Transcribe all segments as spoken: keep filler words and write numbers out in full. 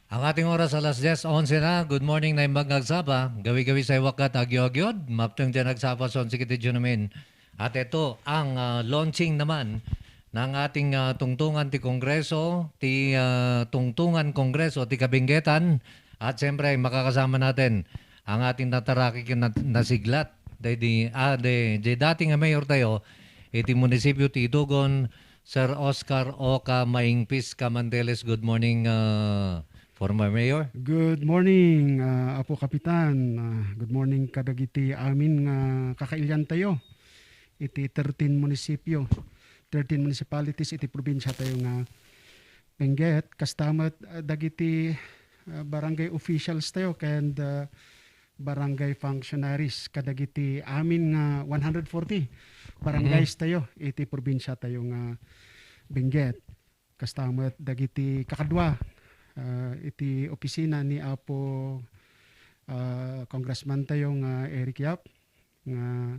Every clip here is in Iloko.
Ang ating oras alas diyes onse na. Good morning, Naimbag nga Agsapa. Gawi-gawi sa iwakkat, agyo-agyod. Mapteng diyan agsapa, sonsi kiti Junumin. At ito ang, ah, launching naman ng ating, ah, tungtungan ti Kongreso, ti, ah, tungtungan Kongreso ti Kabinggetan. At siyempre, makakasama natin ang ating nataraki ken nat-, nasiglat. Daydi, ah, de, de dating nga mayor tayo, iti munisipyo ti Idugon, Sir Oscar Oca Maingpis Camandeles. Good morning, ah, former mayor. Good morning, ah, Apo Kapitan. Ah, good morning kadagiti amin nga kakailiantayo iti thirteen munisipyo, thirteen municipalities iti probinsia tayo nga Benguet. Kasta met, ah, dagiti, ah, barangay officials tayo ken, ah, barangay functionaries kadagiti amin nga one hundred forty barangays tayo iti probinsia tayo nga Benguet. Kasta met dagiti kakadua, ah, iti opisina ni Apo, ah, Congressman tayo nga Eric Yap, nga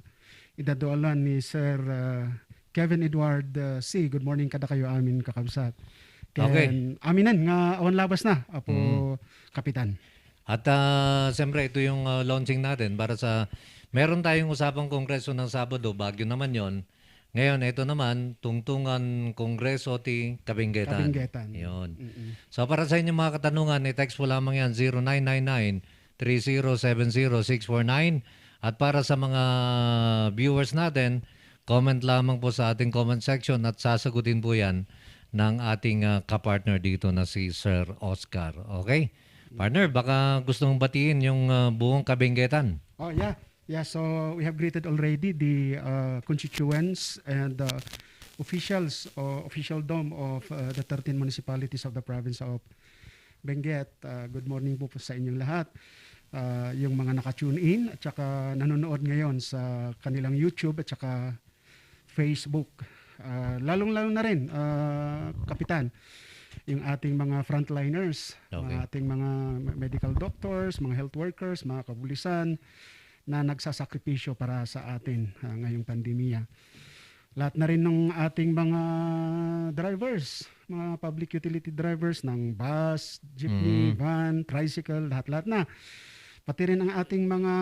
idadualan ni Sir, ah, Kevin Edward, ah, C. Good morning kadakayo amin, kakabsat. Okay. Ken aminen nga awan labas na, Apo Kapitan. At, ah, siyempre, ito yung, ah, launching natin para sa, meron tayong usapang kongreso ng Sabado, Baguio naman yon. Ngayon, ito naman, tungtungan kongreso ti Kabinggetan. Kabinggetan. Yun. Mm-mm. So, para sa inyong mga katanungan, i-text po lamang yan, zero nine nine nine, three zero seven zero six four nine. At para sa mga viewers natin, comment lamang po sa ating comment section at sasagutin po yan ng ating, ah, kapartner dito na si Sir Oscar. Okay? Partner, baka gusto mong batiin yung, ah, buong Kabinggetan. Oh, yeah. Yeah, so we have greeted already the, uh, constituents and, uh, officials or officialdom of, uh, the thirteen municipalities of the province of Benguet. Uh, good morning po, po sa inyong lahat. Uh, yung mga naka-tune in at saka nanonood ngayon sa kanilang YouTube at saka Facebook. Ah, lalong-lalo na rin, ah, Kapitan, yung ating mga frontliners, Okay. mga ating mga medical doctors, mga health workers, mga kapulisan na nagsasakripisyo para sa atin, ah, ngayong pandemya. Lahat na rin ng ating mga drivers, mga public utility drivers ng bus, jeepney, Mm. van, tricycle, lahat-lahat na. Pati rin ang ating mga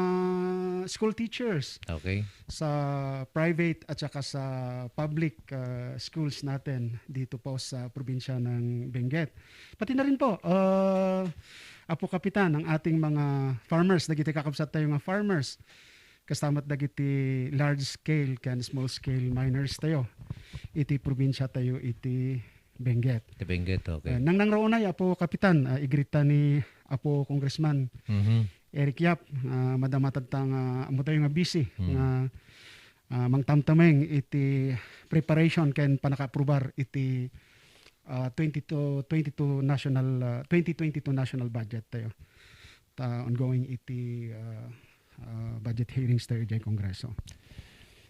school teachers Okay. sa private at saka sa public, ah, schools natin dito po sa probinsya ng Benguet. Pati na rin po, ah, Apo Kapitan, ang ating mga farmers, dagiti kakabsat tayo nga farmers, kasta met dagiti large scale ken small scale miners tayo iti probinsya tayo iti Benguet. Ti Benguet, okay. Ah, nang nangraunay, Apo Kapitan, ah, igritta ni Apo Congressman Mhm. Eric Yap, ah, madama tatta nga ammo tayo nga busy Hmm. nga, ah, mangtamtameng iti preparation ken panakaaprubar iti, ah, twenty-two, twenty-two national, ah, twenty twenty-two national budget tayo. Ta ongoing iti, ah, ah, budget hearings tayo diay Kongreso.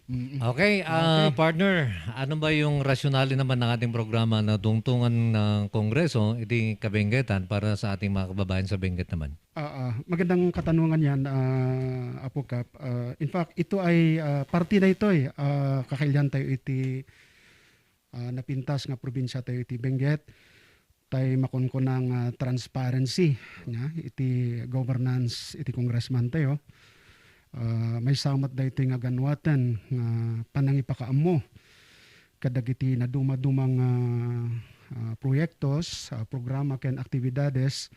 Mm. Okay, ah, Okay. partner, ano ba yung rasyonale naman ng ating programa na tungtungan ng Kongreso, iti Kabenggetan para sa ating mga kababayan sa Benguet naman? Ah, ah, magandang katanungan yan, ah, Apo Kap. Ah, in fact, ito ay, ah, parte na ito eh. Ah, kakailian tayo iti, ah, napintas nga probinsya tayo iti Benguet. Tay makunkuna nga transparency, nya, iti governance iti congressman tayo. Ah, maysa met daytoy nga ganwaten nga panangipakaammo kadagiti nadumaduma nga, ah, proyektos, ah, programa ken aktibidades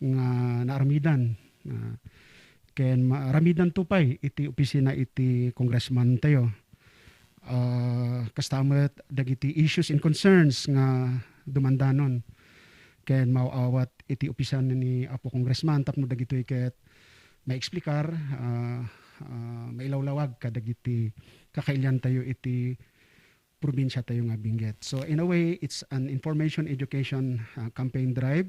nga naaramidan, ah, ken maaramidanto pay iti opisina iti congressman tayo. Ah, kasta met dagiti issues and concerns nga dumandanon ken maaw-awat iti opisan ni Apo Congressman tapno dagitoy ket maexplikar, ah, ah, mailawlawag kadagiti kakailian tayo iti probinsya tayo nga Benguet. So, in a way, it's an information education, ah, campaign drive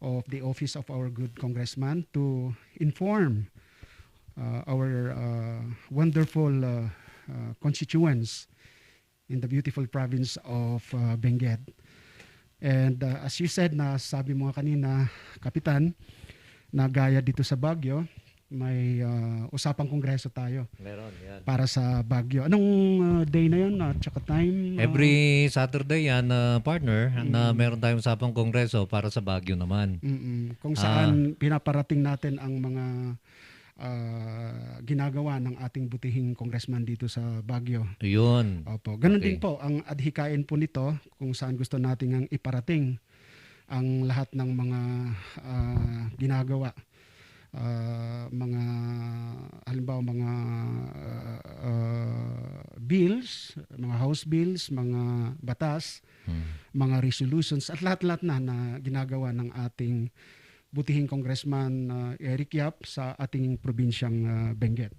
of the office of our good congressman to inform, ah, our, ah, wonderful, ah, ah, constituents in the beautiful province of, ah, Benguet. And, ah, as you said, nasabi mo nga kanina, Kapitan, na gaya dito sa Baguio, may, ah, usapang kongreso tayo Meron, yan. para sa Baguio. Anong, ah, day na 'yon at saka time? Ah, Every Saturday yan, ah, partner, na Mm. meron tayong usapang kongreso para sa Baguio naman. mm, kung Ah. saan pinaparating natin ang mga, ah, ginagawa ng ating butihing congressman dito sa Baguio. Yun. Opo. Ganun din Okay. po ang adhikain po nito, kung saan gusto nating ang iparating ang lahat ng mga, ah, ginagawa. Ah, mga, halimbawa, mga, ah, ah, bills, mga house bills, mga batas, Hmm. mga resolutions, at lahat-lahat na, na ginagawa ng ating butihing Congressman, ah, Eric Yap sa ating probinsyang, ah, Benguet.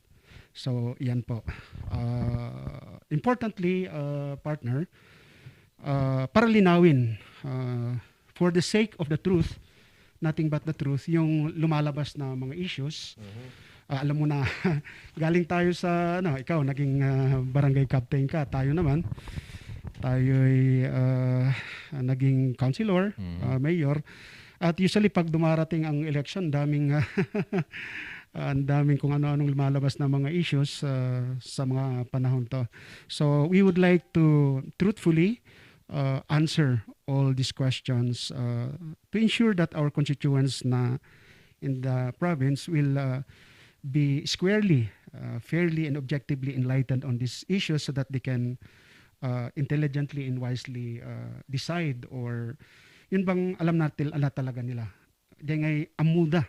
So, yan po. Ah, importantly, ah, partner, ah, para linawin, ah, for the sake of the truth, nothing but the truth, yung lumalabas na mga issues. Mhm. Ah, alam mo na, galing tayo sa, ano, ikaw, naging, ah, barangay captain ka, tayo naman, tayo'y, ah, naging councilor, Mhm. ah, mayor. At usually, pag dumarating ang election, daming, ah, ang daming kung ano-anong lumalabas na mga issues, ah, sa mga panahon to. So, we would like to truthfully, uh, answer all these questions, uh, to ensure that our constituents na in the province will, uh, be squarely, uh, fairly and objectively enlightened on these issues so that they can, uh, intelligently and wisely, uh, decide or yun bang alam natin, ala talaga nila. Diay ngay ammoda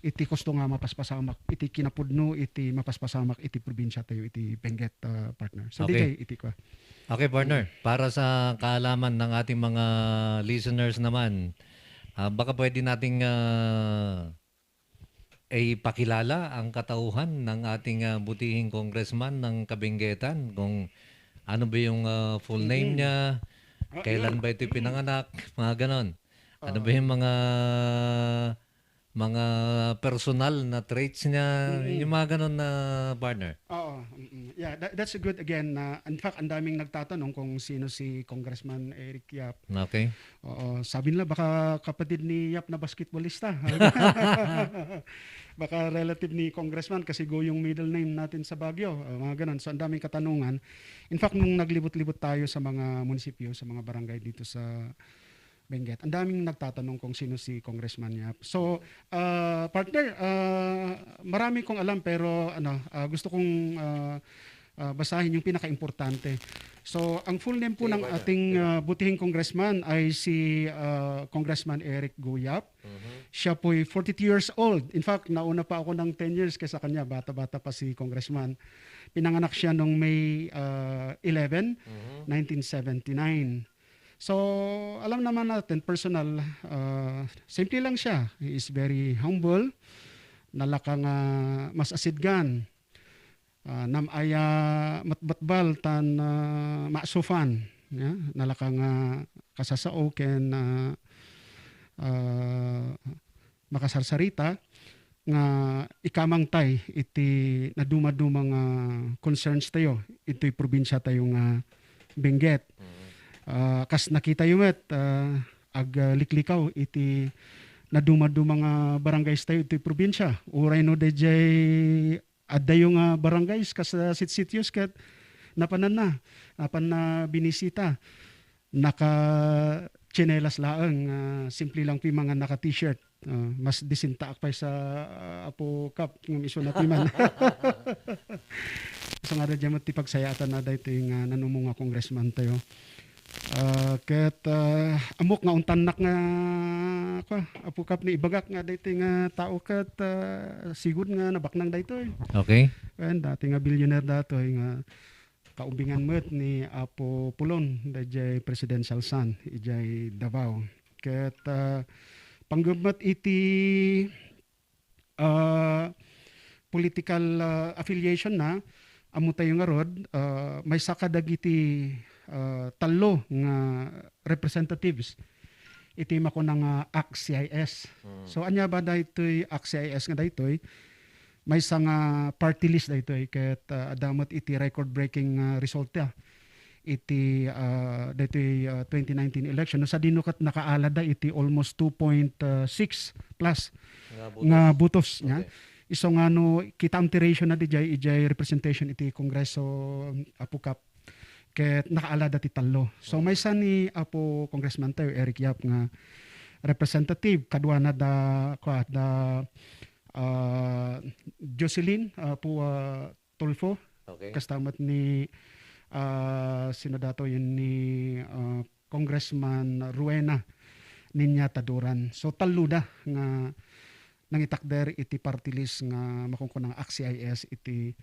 iti kosto nga mapaspasamak, iti kinapudno, iti mapaspasamak, iti probinsya tayo, iti Benguet, uh, partner. So, Okay. diay iti kwa. Okay, partner. Para sa kaalaman ng ating mga listeners naman, ah, baka pwede nating, ah, ipakilala ang katauhan ng ating, ah, butihing congressman ng Kabenguetan, kung ano ba yung, ah, full name Mm. niya, Ah, kailan yun. ba ito pinanganak, mga ganon. Ano ba Ah. yung mga mga personal na traits niya, Mm. yung mga ganon na, partner. Oo, mm. Yeah, that, that's a good, again, na, in fact, ang daming nagtatanong kung sino si Congressman Eric Yap. Okay. Oo, sabi nila baka kapatid ni Yap na basketballista. Baka relative ni Congressman kasi Go yung middle name natin sa Baguio. Uh, mga ganun. So, ang daming katanungan. In fact, nung naglibot-libot tayo sa mga munisipyo, sa mga barangay dito sa Benguet, ang daming nagtatanong kung sino si Congressman Yap. So, ah, partner, ah, marami kong alam pero ano, ah, gusto kong, ah, ah, basahin yung pinakaimportante. So, ang full name po Sige, ng partner. ating, Sige. ah, butihing congressman ay si, ah, Congressman Eric Go Yap. Mhm. Siya po'y forty-two years old. In fact, nauna pa ako ng ten years kaysa kanya. Bata-bata pa si Congressman. Pinanganak siya noong May, ah, eleven, Mhm. nineteen seventy-nine. So, alam naman natin, personal, ah, simple lang siya. He is very humble. Nalaka nga mas asidgan. Ah, nam aya matbatbal tan, ah, maasufan. Ya, nalaka nga kasasao ken, ah, ah, makasarsarita nga ikamangtay iti nadumaduma nga concerns tayo itoy probinsya tayo nga Benguet. Mhm. Ah, kas nakita yo met, ah, agliklikaw iti nadumaduma nga barangays tayo iti probinsya. Uray no dayjay addayo nga barangays kas, ah, sit-sitios ket napanan na, napan na binisita. Naka tsinelas laeng, ah, simple lang ti mangan naka t-shirt. Ah, mas disintaak pay sa, ah, Apo Kap ngem isu na ti man. So nga, dayjay met ti pagsayaatan na daytoy nga nanumong nga congressman tayo. Ah, ket, ah, ammok nga untannak nga, kwa, Apo Kap, ni ibagak nga daytoy nga tao ket, ah, sigud nga nabaknang daytoy. Okay. Wen, dati nga billionaire datoy nga kaumbingan met ni Apo Pulon, dayjay presidential son, idiay Davao. Ket, ah, panggep met iti, ah, political, ah, affiliation na, ammo tayo ngarud, ah, maysa kadagiti, ah, tallo nga representatives iti makuna nga ACT-CIS. Mm. So, ania ba daytoy ACT-CIS nga daytoy? Maysa nga party list daytoy ket, ah, adda met iti record-breaking, ah, result, ah, iti, ah, daytoy, ah, twenty nineteen election. No, sadino ket nakaalada iti almost two point six plus Nga nga butos. butos niya. Okay. Isu nga no kitaem ti ratio na dijay, ijay representation iti Kongreso, Apo Kap, ket nakaalada ti tallo. So, maysa ni Apo Congressman tayo, Eric Yap, nga representative, kaduana da, kua, da, ah, Jocelyn, Apo, ah, Tulfo, Okay. kasta met ni, ah, sino dato yun, ni, ah, Congressman Rowena Niña Taduran. So, tallo da nga nangitakder iti party list nga makunkuna nga ACT-CIS iti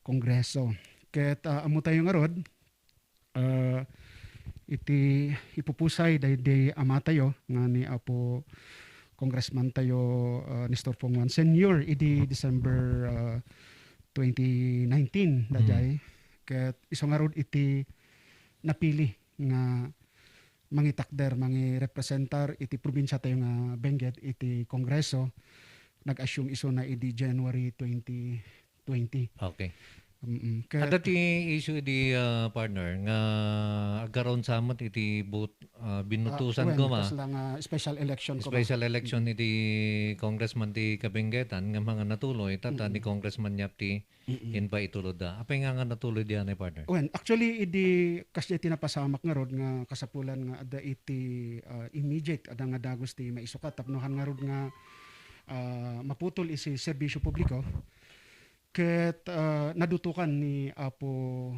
Kongreso. Ket, ah, ammo tayo ngarud, ah, iti ipupusay daydi ama tayo nga ni Apo Congressman tayo, ah, Nestor Fong Juan Senior idi December, ah, twenty nineteen, Mm. daydiay. Ket isu ngarud iti napili nga mangitakder, mangirepresentar iti probinsia tayo nga Benguet iti Kongreso. Nag-assume isuna idi January twenty twenty. Okay. Mm-mm. Ket Adda ti issue idi, ah, partner, nga agkaroon sa met iti but-, ah, Ah, binutusan wen, koma. Kasla nga special election koma. Special election Mm. iti congressman ti Kabenguetan nga mga natuloy, tata ni Mm-mm. Congressman Yap ti Mm-mm. inpa itulodda. Apay nga nga natuloy diyan, eh, partner? Wen, actually, idi kasdiay ti napasamak ngarud nga kasapulan nga adda iti, ah, immediate, adda nga dagus ti maisukat. Tapno han ngarud nga, ah, maputol isi serbisyo publiko, ket, ah, nadutokan ni Apo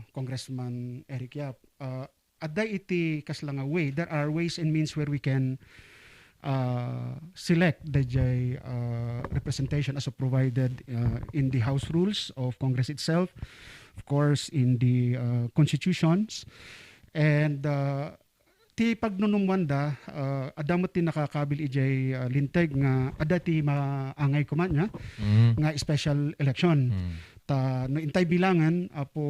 Congressman Eric Yap. Ah, adda iti kasla nga way. There are ways and means where we can, uh, select the, uh, representation as provided, uh, in the House rules of Congress itself, of course, in the, uh, constitutions. And, uh, ti pagnunumwanda, uh, adda met ti nakakabil ijay, uh, linteg nga adda ti maangay koma niya Mm. nga special election. Mm. Ta no intay bilangan, Apo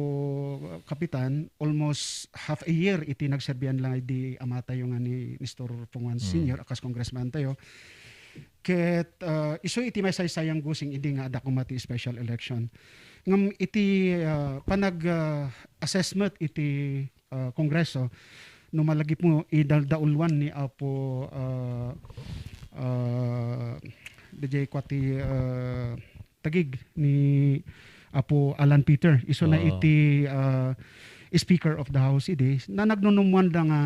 Kapitan, almost half a year iti nagserbian lang di amatayo nga ni Nestor Fong Juan Hmm. Senior a kas congressman tayo. Ket, ah, isu iti masaysayang gusing idi nga adda koma ti special election. Ngem iti, ah, panag, ah, assessment iti, ah, Kongreso, no malagipmo, idaldauluan ni Apo, ah, ah, D J Kwati, ah, Taguig ni Apo Alan Peter. Isu na Oo. iti, ah, Speaker of the House idi. Na nagnunumwanda nga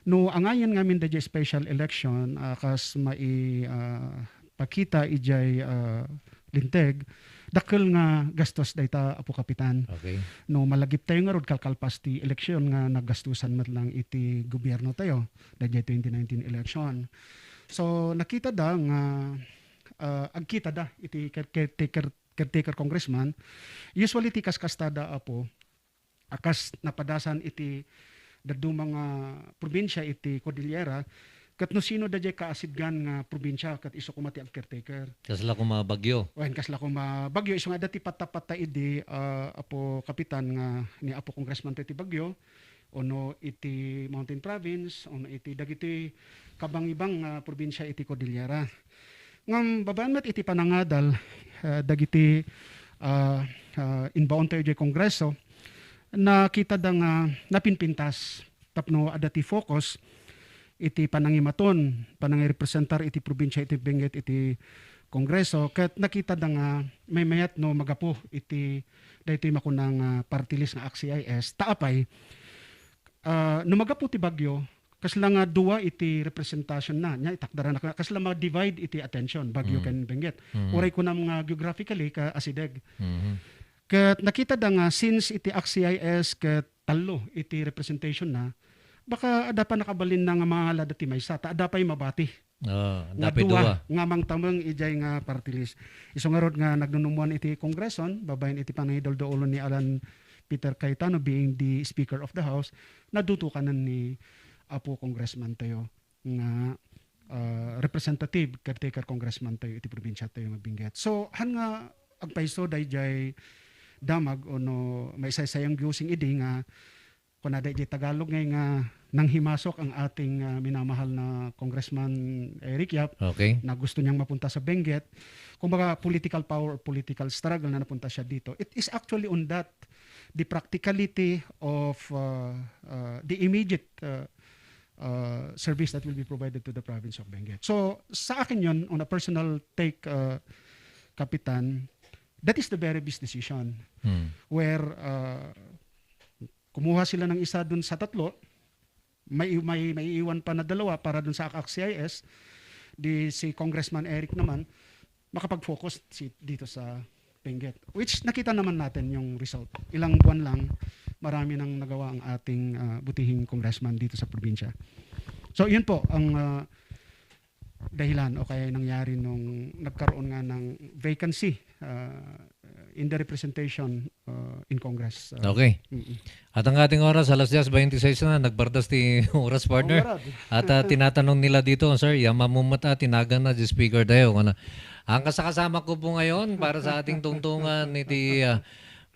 no angayen ngamin daydiay special election, ah, kas mai-, ah, pakita idiay, ah, linteg, dakkel nga gastos dayta, Apo Kapitan. Okay. No malagip tayo ngarud, kalkalpas ti eleksyon nga naggastusan met lang iti gobierno tayo, daydiay twenty nineteen election. So, nakita da nga, ah, agkita da iti care-, caretaker, caretaker congressman. Usually, ti kaskastada, Apo, a kas napadasan iti dadduma nga probinsia iti Cordillera, ket no sino daydiay kaasidgan nga probinsia, ket isu koma ti ag-caretaker. Kasla koma Baguio? Wen, kasla koma Baguio, isu nga adda ti patta-patta idi, ah, Apo Kapitan, nga ni Apo Congressman ti Baguio, ono iti Mountain Province, ono iti dagiti kabangibang nga probinsia iti Cordillera. Ngem babaen met iti panangadal, ah, dagiti, ah, ah, imbaon tayo idiay Kongreso, nakita da nga napinpintas tapno adda ti focus iti panangimaton, panangirepresentar iti probinsia iti Benguet iti Kongreso, ket nakita da nga maymayat no magapu iti daytoy makuna nga party list nga ACT-CIS. Ta apay, ah, no magapu ti Baguio, kasla nga dua iti representation na, nya itakdaran na, kasla ma-divide iti attention, Baguio Mm. ken Benguet. Mm. Uray kunam nga geographically ka asideg. Mhm. Ket nakita da nga since iti ACT-CIS ket tallo iti representation na, baka adda pa nakabalin na nga mangalada ti maysa, ta adda pay mabati. Ah, nga dapay dua dua. nga mangtameng idiay nga party list. Isu ngarud nga nagnunumwan iti Kongreson, babaen iti panangiduldulo ni Alan Peter Cayetano being the Speaker of the House, nadutokanan ni Apo Congressman tayo nga, ah, representative, caretaker congressman tayo iti probinsia tayo nga Benguet. So, han nga agpayso daydiay damag ono maisaysayang gusing idi nga kunada iti Tagalog ngay nga nanghimasok ang ating, ah, minamahal na Congressman Eric Yap Okay. na gusto niyang mapunta sa Benguet. Kumbaga, political power or political struggle na napunta siya dito. It is actually on that, the practicality of, uh, uh, the immediate, uh, uh, service that will be provided to the province of Benguet. So, sa akin yon, on a personal take, uh, Kapitan, that is the very best decision. Hmm. Where, uh, kumuha sila ng isa dun sa tatlo, may, may, maiiwan pa na dalawa para dun sa ACT-CIS, di si Congressman Eric naman, makapag-focus si, dito sa Benguet. Which nakita naman natin yung result. Ilang buwan lang, marami nang nagawa ang ating, ah, butihing congressman dito sa probinsya. So, yun po ang, ah, dahilan o kaya nangyari nung nagkaroon nga ng vacancy, ah, in the representation, ah, in Congress. Ah, Okay. mm-mm. At ang ating oras, alas diyes bente sais na, nagbardas ti oras, partner. Ngarad. At, ah, tinatanong nila dito, "Sir, ya mamumut a tinagan na di speaker tayo." Ano? Ang kasakasama ko po ngayon para sa ating tungtungan niti, ah,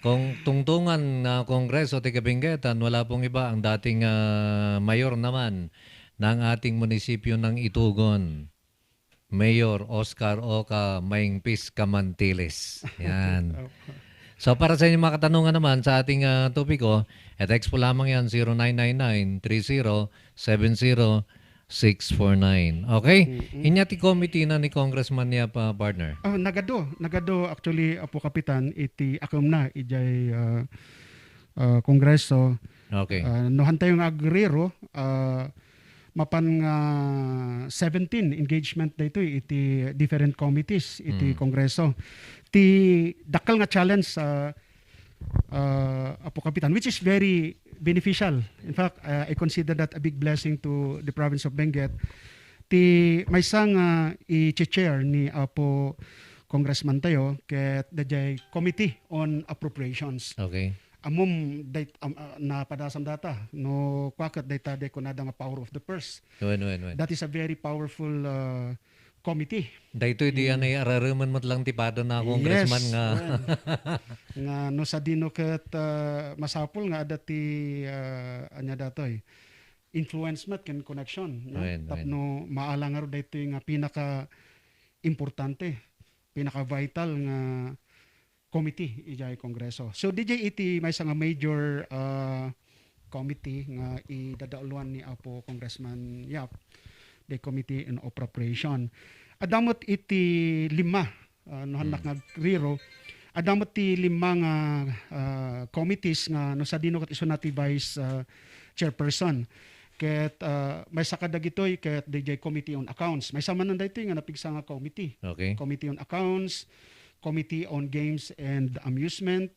kong tungtungan na Kongreso ti Kabinggetan, wala pong iba, ang dating, ah, mayor naman ng ating munisipyo ng Itugon, Mayor Oscar Oca Maingpis Camantiles. Yan. Opo. So, para sa inyong mga katanungan naman sa ating, ah, topiko, e-text po lamang yan, zero nine nine nine three zero seven zero six four nine. Okay? Mm-mm. Inya ti committee na ni Congressman Yap, ah, partner? Ah, nagadu, nagadu actually, Apo Kapitan, iti akem na, ijay, ah, ah, Kongreso. Okay. Ah, no, hantayo nga agrero, ah, mapan nga seventeen engagement daytoy iti different committees iti Mm. Kongreso. Ti dakkel nga challenge, ah, ah, Apo Kapitan, which is very beneficial. In fact, ah, I consider that a big blessing to the province of Benguet. Ti maysa nga i-chair ni Apo Congressman tayo ket dayjay Committee on Appropriations. Okay. Ammom, day-, am-, ah, napadasam data. No, kua ket dayta di kunada nga power of the purse. Wen, wen, wen. That is a very powerful, ah, committee. Daytoy di Mm. yan ay araremen met lang ti pada na congressman Yes, nga. wen. Nga no sadino ket, ah, masapul nga adda ti, ah, ania datoy, influence met ken connection, no? Wen, wen. Tapno maala ngarud daytoy nga pinaka importante, pinaka vital nga committee idiay Kongreso. So, D J, iti maysa nga major, ah, committee nga idadauluan ni Apo Congressman Yap, the Committee on Appropriation. Adda met iti lima, ah, no, hannak Mm. nga agrero, adda met ti lima nga, ah, committees nga no sadino ket isuna ti vice, ah, chairperson. Ket, ah, maysa kadagitoy ket D J Committee on Accounts. Maysa manen daytoy nga napigsa nga committee. Okay. Committee on Accounts, Committee on Games and Amusement,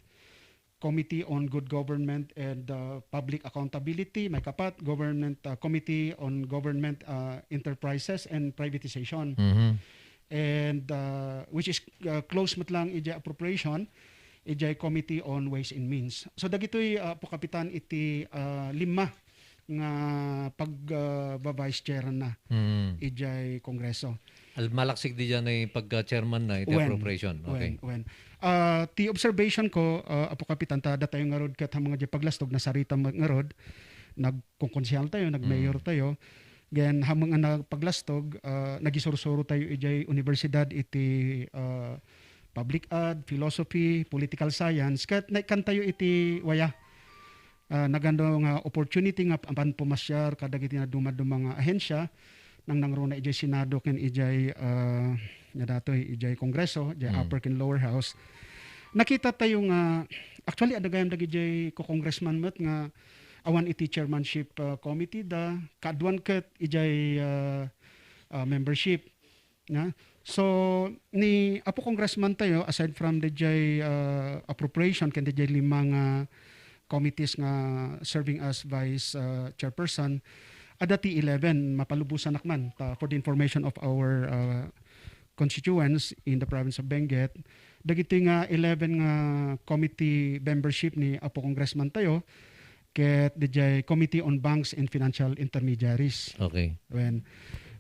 Committee on Good Government and, uh, Public Accountability, maikapat, Government, uh, Committee on Government, uh, Enterprises and Privatization. Mhm. And, uh, which is, uh, close met lang iti appropriation, iti Committee on Ways and Means. So, dagitoy, uh, Apo Kapitan iti, uh, lima nga pag, ah, ba-vice chair na Mm. idiay Kongreso. Al-, malaksik di dyan ay pagka-chairman na iti Wen, appropriation. Okay. wen, wen. Ah, ti observation ko, ah, Apo Kapitan, ta datayo ngarud ket hamang nga paglastog, nasarita met ngarud, nagkongkonsehal tayo, nagmayor Mm. tayo. Then, hamang nga nagpaglastog, ah, nagisursuro tayo idiay universidad iti, ah, public ad, philosophy, political science, ket naikkan tayo iti waya. Ah, nagano nga opportunity nga apan pumasiar kadagiti nadumaduma nga ahensya, nangnangruna idiay Senado ken idiay, ah, nga datoy, idiay Kongreso, idiay Mm. Upper ken Lower House. Nakita tayo nga, actually, adda gayam dagidiay ko-congressman met nga awan iti chairmanship, ah, committee da, kaaduan ket idiay, ah, ah, membership. Na? So, ni Apo Congressman tayo, aside from the J, uh, appropriation, ken the J lima nga committees nga serving as vice, uh, chairperson, adda ti eleven, mapalubosanak man, ta, for the information of our, uh, constituents in the province of Benguet, dagiti nga eleven nga committee membership ni Apo Congressman tayo, ket dijay Committee on Banks and Financial Intermediaries. Okay. Wen,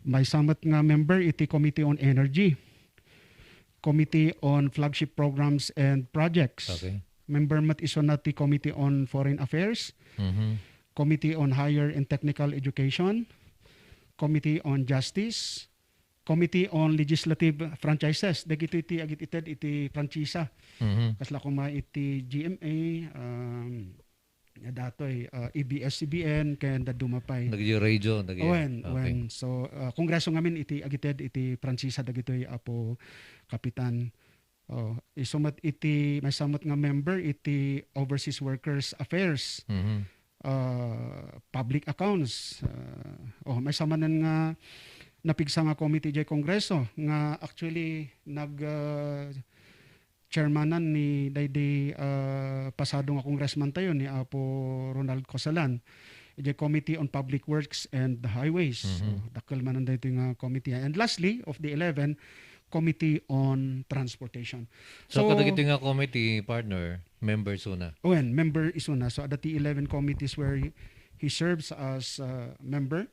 maysa met nga member iti Committee on Energy, Committee on Flagship Programs and Projects. Okay. Member met isuna ti Committee on Foreign Affairs, Mhm. Committee on Higher and Technical Education, Committee on Justice, Committee on Legislative Franchises. Dagitoy ti agit-ited iti franchisa. Mhm. Kasla koma iti G M A, um, datoy, uh, A B S C B N, ken dadduma pay. Dagiti radio, dagiti Wen, Okay. wen. So, uh, Kongreso ngamin iti agited iti franchisa dagitoy, Apo Kapitan. Oh, isu met iti maysa met nga member iti Overseas Workers Affairs, Mhm. ah, Public Accounts. Ah, oh, maysa manen nga napigsa nga committee jay Kongreso nga actually nag, ah, chairmanan ni daydi, ah, pasado nga congressman tayo, ni Apo Ronald Cosalan, idiay Committee on Public Works and Highways. Mhm. So, dakkel manen daytoy nga committee. And lastly, of the eleven, Committee on Transportation. So, So, kadagiti nga committee, partner, members una? Wen, member isuna. So, adda ti eleven committees where he, he serves as, uh, member,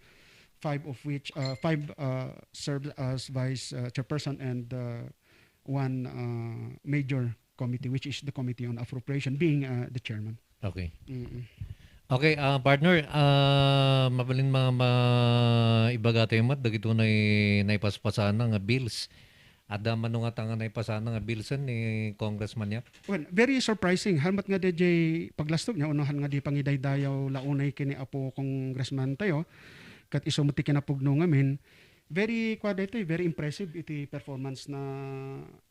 five of which, uh, five, uh, serves as vice, uh, chairperson, and, uh, one, uh, major committee, which is the Committee on Appropriation, being, uh, the chairman. Okay. Mm-mm. Okay, ah, partner, ah, mabalin ma-, ma-, ibaga tayo met, dagito nay-, naipaspasana nga bills. Adda mano nga ta nga naipasana nga bills ni Congressman Yap? Well, very surprising. Haan met nga dayjay paglastog niya, unahan nga di pangidaydayaw la unay ken ni Apo Congressman tayo, ket isu met ti kinapudno ngamin. Very, kua daytoy, very impressive iti performance na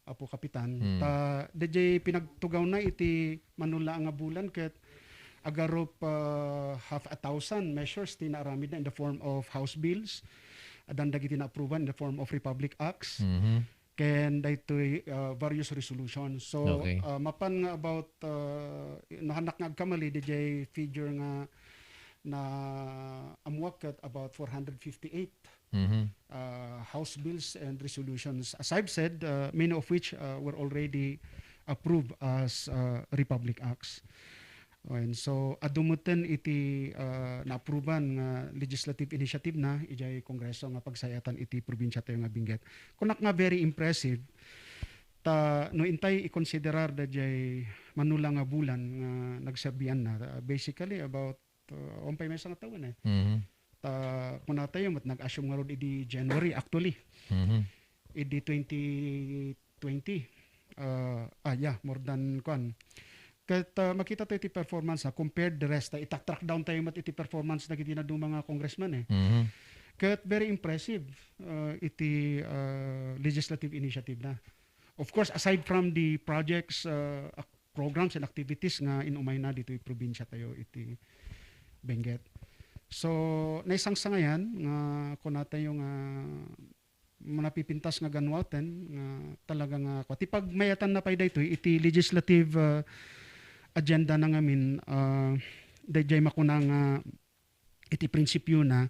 Apo Kapitan. Hmm. Ta, dayjay pinagtugawna iti mano la nga bulan ket agarup, ah, half a thousand measures ti naaramidna in the form of House bills, addan dagiti naaproban in the form of Republic Acts, Mhm. ken daytoy, ah, various resolutions. So, Okay. ah, mapan nga about, ah, no, haannak nga agkamali, dayjay figure nga naammuak ket about four hundred fifty-eight Mhm. uh, House bills and resolutions. As I've said, uh, many of which, uh, were already approved as, uh, Republic Acts. And so, adu metten iti, uh, naapruban nga legislative initiative na idiay Kongreso nga pagsayatan iti probinsya tayo nga Benguet. Kunak nga very impressive. Ta, no intay ikonsiderar dayjay mano la nga bulan nga nagserbian na, uh, basically about, uh, awan pay maysa nga tawen, eh. Mhm. Ta, kunatayo met nag-assume ngarud idi January, actually. Mhm. Idi twenty twenty. Ah, ah, yeah, more than, kuan. Ket, ah, makita tayo ti performance, ha, compared the rest, ta ita-track down tayo met iti performance dagiti naduma nga congressman, eh. Mhm. Ket very impressive, ah, iti, ah, legislative initiative na. Of course, aside from the projects, ah, ac-, programs and activities nga inumayna ditoy probinsya tayo iti Benguet. So, naisangsangayan nga kunatayo nga napipintas nga ganuaten nga talaga nga kua. Ti pagmayatanna pay daytoy iti legislative, ah, agenda na ngamin, ah, dayjay makuna nga iti prinsipiona,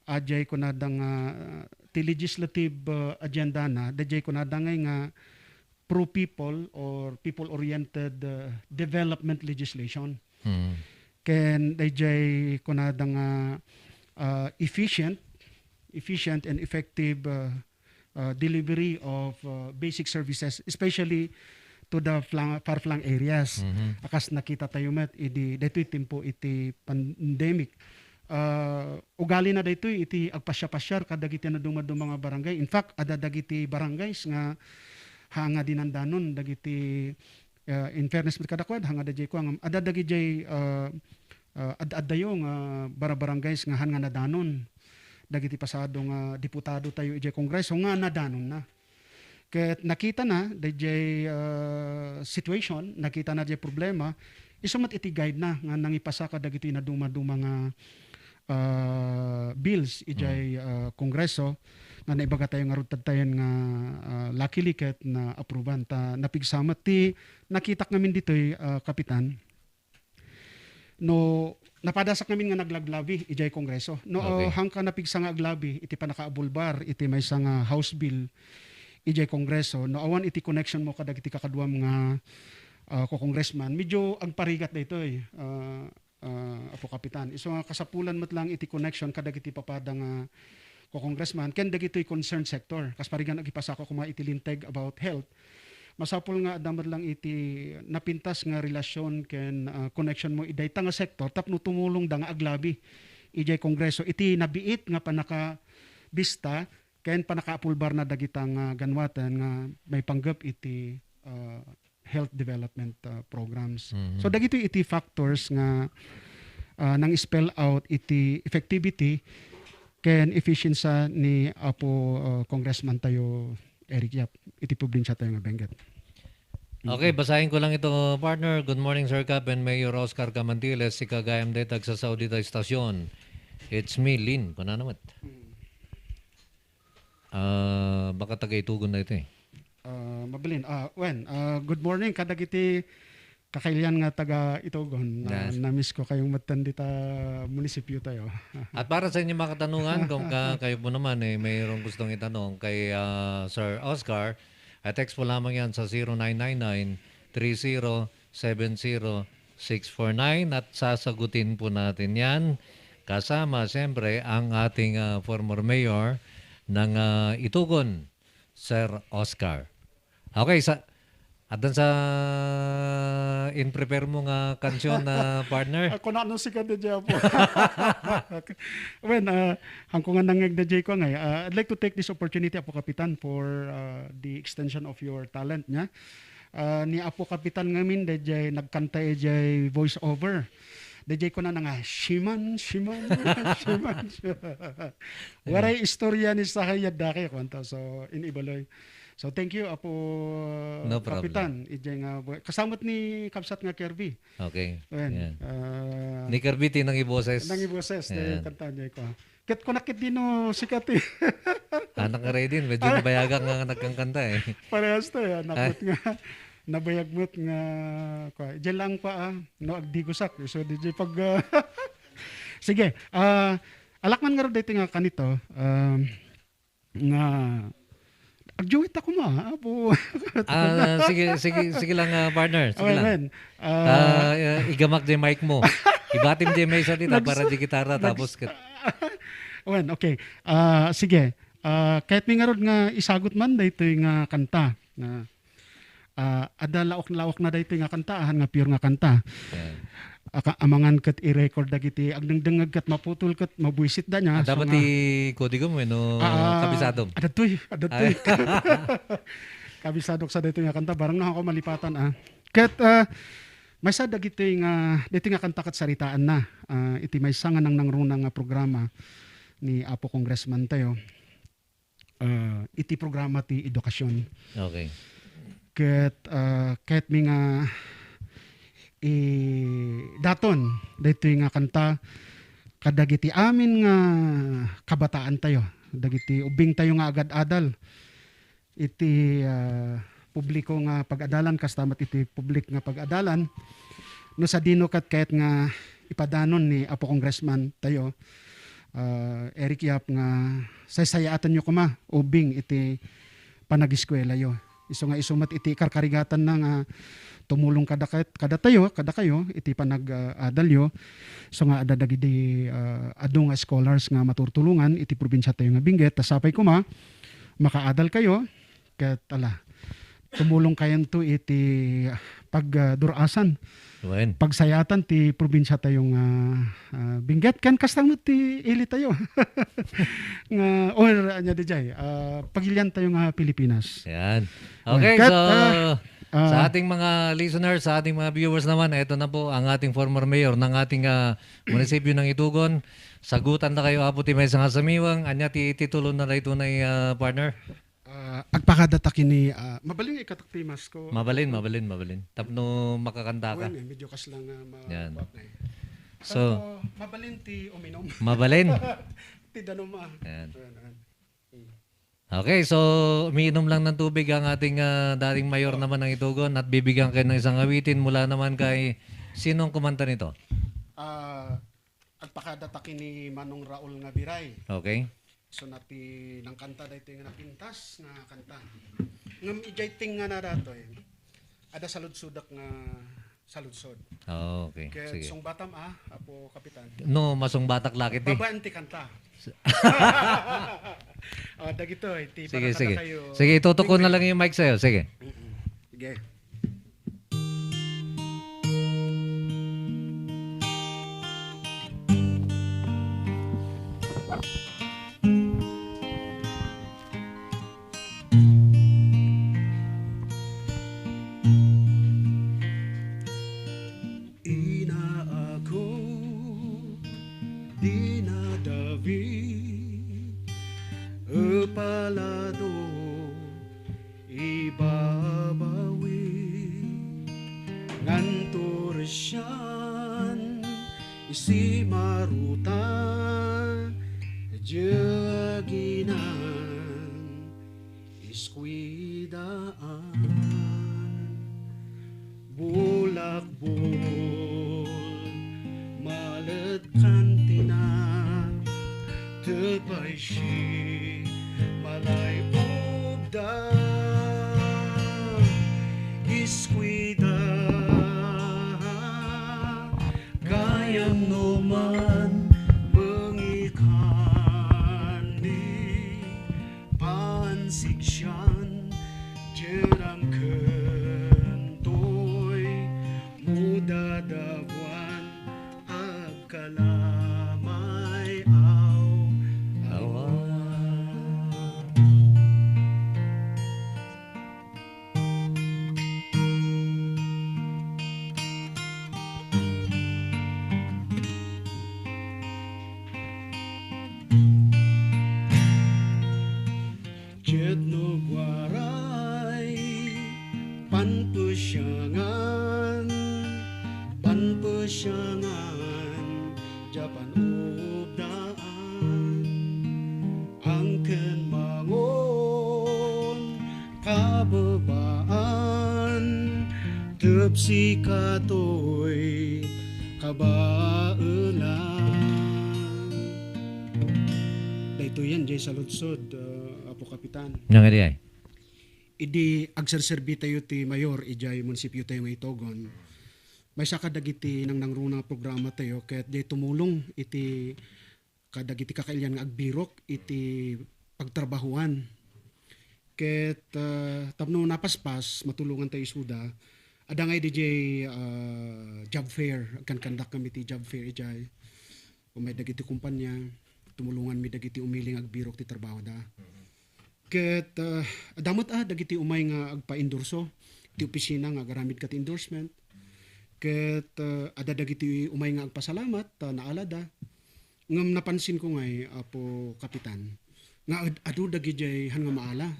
ah, dayjay kunada nga, ah, ti legislative, ah, agenda na, dayjay kunada ngay nga pro-people or people-oriented, ah, development legislation. Hmm. Ken dayjay kunada nga, ah, efficient, efficient and effective, ah, ah, delivery of, ah, basic services, especially to the flang-, far-flung areas. Mhm. Akas nakita tayo met idi daytoy timpo iti pandemic. Ah, ugali na daytoy iti agpasiar-pasiar kadagiti nadumaduma nga barangay. In fact, adda dagiti barangays nga haan nga dinandanon dagiti, ah, in fairness met kadakuada, haan nga dayjay kua nga adda dagijay, ah, ah, ad-addayo nga bara-barangays nga haan nga nadanon dagiti pasado nga diputado tayo idiay Kongreso nga nadanonna. Ket nakitana dayjay, ah, situation, nakitana dayjay problema, isu met iti guide na nga nangipasa kadagiti nadumaduma nga, ah, bills idiay, Mm. ah, Kongreso nga naibaga tayo ngarud tattayen nga, ah, luckily ket naapruban. Ta napigsa met ti nakitak ngamin ditoy, ah, Kapitan. No, napadasak ngamin nga naglaglabi idiay Kongreso. No, Okay. hangka napigsa nga aglabi iti pannakaabulbar iti maysa nga House bill idiay Kongreso, no awan iti connection mo kadagiti kakaduam nga, ah, ko-congressman, medyo agparigat daytoy, ah, ah, Apo Kapitan. Isu nga kasapulan met lang iti connection kadagiti papada nga ko-congressman ken dagitoy concerned sector. Kas parigan agipasako koma iti linteg about health. Masapul nga adda met lang iti napintas nga relasyon ken, ah, connection mo idayta nga sektor tapno tumulongda nga aglabi idiay Kongreso iti nabiit nga pannakabista ken pannakaapulbarna dagita nga ganuaten nga maipanggep iti, ah, health development, ah, programs. Mhm. So, dagitoy iti factors nga, ah, nang-spell out iti effectivity ken efficiency ni Apo, ah, Congressman tayo, Eric Yap, iti probinsia tayo nga Benguet. Thank Okay, you. Basahin ko lang ito, partner. "Good morning, Sir Cap and Mayor Oscar Camantiles. Sika gayam dayta agsasaw dita estasion. It's me, Lin." Kunana met. Mm. Ah, baka taga Itugon na ito eh. Ah, mabalin. Ah, wen, ah, good morning kadagiti kakailian nga taga Itugon. Na, Yes. na-miss ko kayong metten dita munisipyo tayo. At para sa inyong mga katanungan, kung ka-, kayo po naman, eh, mayroong gustong itanong kay, ah, Sir Oscar, ah, text po lamang yan sa zero nine nine nine three zero seven zero six four nine at sasagutin po natin yan. Kasama, siyempre, ang ating, ah, former mayor ng, ah, Itugon, Sir Oscar. Okay, sa, addan sa in-prepare mo nga kansion na partner? Ako na ano si Kati Jay Apo. Well, ah, hangko nga nangeg na Jay ko ngay, ah, I'd like to take this opportunity, Apo Kapitan, for, ah, the extension of your talent niya. Ah, ni Apo Kapitan ngamin, dayjay nagkanta ijay voice over. Dayjay kunana nga, "Siman, siman, siman, siman." Waray istorya ni Sahay yadda kay kwanta. So, in Ibaloy. So, thank you, Apo No problem. Kapitan. Ijay nga, kasamot ni Kabsat nga Kirby. Okay. Ayan. Yan. Ah, Ni Kirby, tinang iboses. Nang iboses, Yan. Kanta niya ko. Ket kunak ket dino sikat eh. Anak nga ready, medyo nabayagan nga nagkangkanta eh. Parehas to eh, anak Ay. Nga nabayag met nga, kwa, diyan lang pa ah, no, agdigusak. So, di, di pag, ah, sige, ah, alakman nga ro dito nga kanito, um, nga, agjuwit ako ma, apo. Ah, sige, sige, sige lang, ah, partner. Sige Okay, lang. Man. Ah, Ah, eh, igamak jay mic mo. Ibatim jay mic sa dita Nags-, para di gitara, nags-, tapos kat- Wen, okay. Ah, sige. Ah, kahit may ngarud nga isagot man, daytoy nga kanta. Na, ah, adda laok-laok na daytoy nga kanta, ahan nga pure nga kanta. Yan. Aka-, amangan ket i-record dagiti agdengdengngeg ket maputol ket mabuisit da niya. Ah, So dapat nga ti kodigo mo, eh, no, Ah, kabisadom. Adadtoy, adadtoy. Ay. Kabisadok sa daytoy nga kanta, barang no, ako malipatan, ah. Ket, ah, maysa dagitoy nga, daytoy nga kanta ket saritaan na, ah, iti maysa nga nangnangruna nga programa ni Apo Congressman tayo, ah, iti programa ti edukasyon. Okay. Ket, ah, ket mi nga idaton daytoy nga kanta kadagiti amin nga kabataan tayo, dagiti ubbing tayo nga agad-adal. iti, ah, publiko nga pag-adalan, kasta met iti publik nga pag-adalan. No sadino ket kayat nga ipadanon ni Apo Congressman tayo, ah, Eric Yap, nga saysayaatenyo koma ubing iti panagiskuelayo. Isu nga isu met iti karkarigatanna nga tumulong kada ket-, kadatayo, kadakayo iti panag-, ah, adalyo. So nga adda dagidi, ah, adu nga scholars nga maturtulongan iti probinsia tayo nga Benguet. Ta sapay koma, makaadal kayo, ket, ala, tumulong kayanto iti pagdur-asan, Wen. Pagsayatan ti probinsia tayo nga, ah, Benguet, ken kasta met ti ili tayo. Nga, or, anya di jay, ah, pagilian tayo nga Pilipinas. Yan. Wen. Okay, Ket, so, ah, ah, sa ating mga listeners, sa ating mga viewers naman, eto na po ang ating former mayor ng ating, ah, munisipyo ng Itugon. Sagutan na kayo, Apo, ti maysa nga samiwang, anya ti titulo na dayto na, ah, partner? Ah, agpakada ta kini, ah, mabalin nga ikatak ti masko. Mabalin, mabalin, mabalin. Tapno makakanta ka. Wen, eh, medyo kas lang nga ma-, Yan. Kuwak na eh. So, Tapno mabalin ti uminom. Mabalin. Ti danum, ah. Yan. Ayan, ayan. Hmm. Okay, so umiinom lang ng tubig ang ating, ah, dating mayor naman ng Itugon at bibigyan kayo ng isang awitin mula naman kay, sino ang kumanta nito? Ah, agpakada ta kini Manong Raul nga Biray. Okay. So, nati-, nangkanta daytoy nga napintas nga kanta. Ngem idiay tingngana datoy, adda saludsodek nga saludsod. Oh, okay. Ket Sige. Sungbatam, ah, Apo Kapitan. No, masungbatak lakit, eh. Babaen ti kanta. S- Oh, dagitoy, ti Sige, para sige. Kadatayo. Sige, itutok ko na lang yung mic sa'yo. Sige. Mm-mm. Sige. Inaako, dinadawi, epalado, ibabawi. Simaruta, diay aginan, iskuidaan. Bulakbol, malet kantina, tepay si malay ubda, iskuida, gayam no man mangikani, pansiksian, dirangken toy, mudadabuan, agkalamay, aw, awa. Ket no guaray panpesiangan, panpesiangan, diay panubdaan, angken mangon, kabebaan, tepsi katoy, kabaelan. Daytoy yan, diay saludsod, uh, Apo Kapitan. Nangadi ay? Idi agserserbi tayo ti mayor idiay munisipyo tayo nga Itogon, maysa kadagiti nangnangruna nga programa tayo ket diay tumulong iti kadagiti kakailian nga agbirok iti pagtrabahoan. Ket, ah, tapno napaspas, matulongan tayo isuda. Adda ngay diay, ah, job fair, agkankandak kami ti job fair idiay. Umay dagiti kumpanya, tumulongan mi dagiti umili nga agbirok ti trabahoda. Ket, ah, adda met, ah, dagiti umay nga agpa-endorso ti opisina nga agaramid kat endorsement. Ket, ah, adda dagiti umay nga agpasalamat, ah, naalada. Ngem napansin ko ngay, Apo Kapitan, nga ad-, adu dagidiay han nga maala.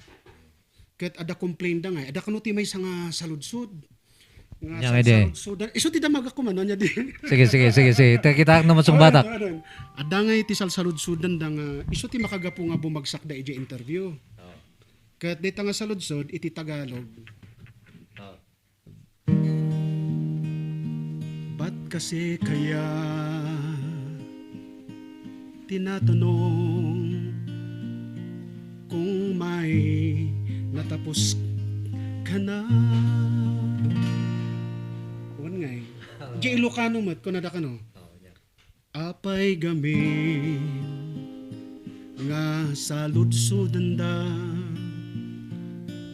Ket adda complain da ngay, adda kano ti maysa nga saludsod. Nga Nya sa-, nga di. Saludsod. Isu ti damagak ko man, nya di. Sige, sige, sige, sige. Ta-, kita na masungbatak. Awan, awan. Adda ngay ti salsaludsodan da nga isu ti makagapu nga bumagsak da idiay interview. Oh. Ket dita nga saludsod iti Tagalog. Oh. Bat kasi kaya tinatanong kung may natapos ka na. Wan ngay. Di Ilocano met, kunada kano. Oh, yeah. Apay gamin nga saludsodanda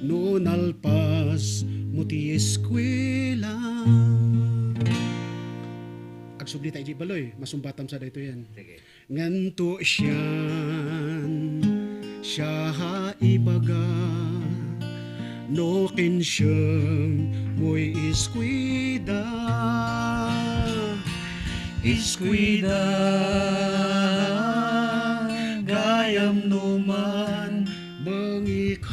no nalpas mo ti eskwela? Agsubli tayo di baloy, masumbatam sa daytoy yan. Sige. Nganto siyan, siya ha ibaga, no kinsieng mo'y iskwida. Iskwida, gayam no man mangikani,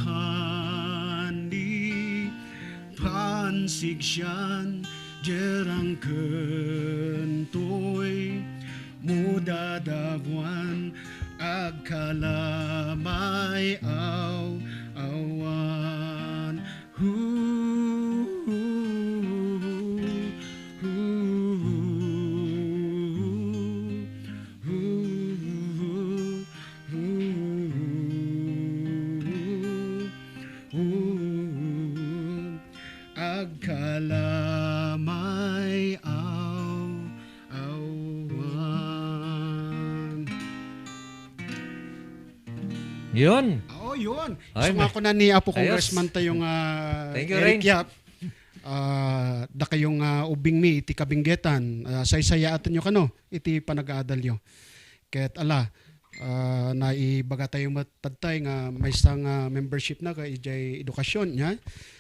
pansigsian, jerang kentoy, mudadabuan, agkalamay aw-awan. Hu, hu, hu, hu, hu, hu, hu, agkalamay aw-awan. Yun. Oo, yun. Ay, so nga may-, kuna ni Apo ayos. Congressman tayo nga Thank you, Eric Rain. Yap, ah, dakayo nga ubing mi iti kabinggetan, ah, saysayaatenyo kano iti panag-aadalyo. Ket ala, ah, naibaga tayo met tattay nga maysa nga membership na ka idiay edukasyon, nya.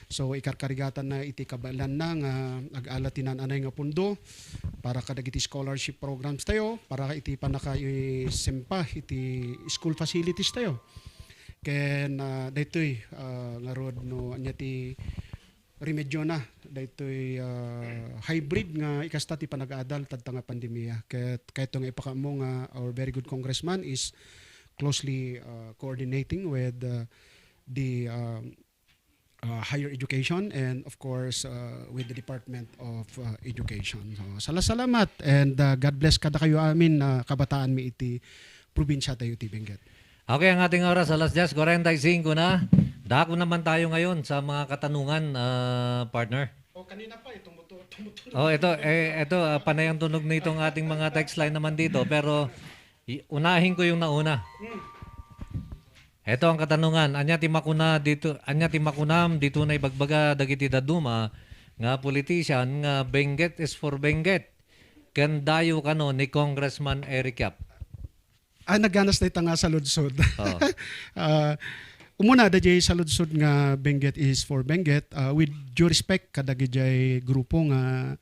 So, ikarkarigatan na iti kabaelan na nga ag-ala ti naan-anay nga pundo para kadagiti scholarship programs tayo, para iti pannakaisempa iti school facilities tayo. Ken, ah, daytoy, ah, ngarud no ania ti remedyona daytoy, ah, hybrid nga ikasta ti panag-adal tadta nga pandemia. Ket kayatko nga ipakaammo nga our very good congressman is closely, ah, coordinating with, ah, the, ah, ah, higher education and of course, ah, with the Department of, ah, Education. So, sala-salamat and, ah, God bless kadakayo amin, ah, kabataan mi iti probinsia tayo iti Benguet. Okay, ang ating oras, alas diyes kuwarenta y singko na. Dako naman tayo ngayon sa mga katanungan, ah, partner. Oh, kanina pa, eh, tumutu-, tumutunog. Oh, ito, eh, ito, ah, panay ang tunog nitong ating mga text line naman dito, pero i-, unahin ko yung nauna. Hmm. Ito ang katanungan, anya ti makuna dito, anya ti makunam dito na ibagbaga dagiti dadduma nga politician nga Benguet is for Benguet. Ken dayo kano ni Congressman Eric Yap. Ah, nagganas dayta nga saludsod. Oo. Ah, umuna, dayjay saludsod nga Benguet is for Benguet, ah, with due respect kadagijay grupo nga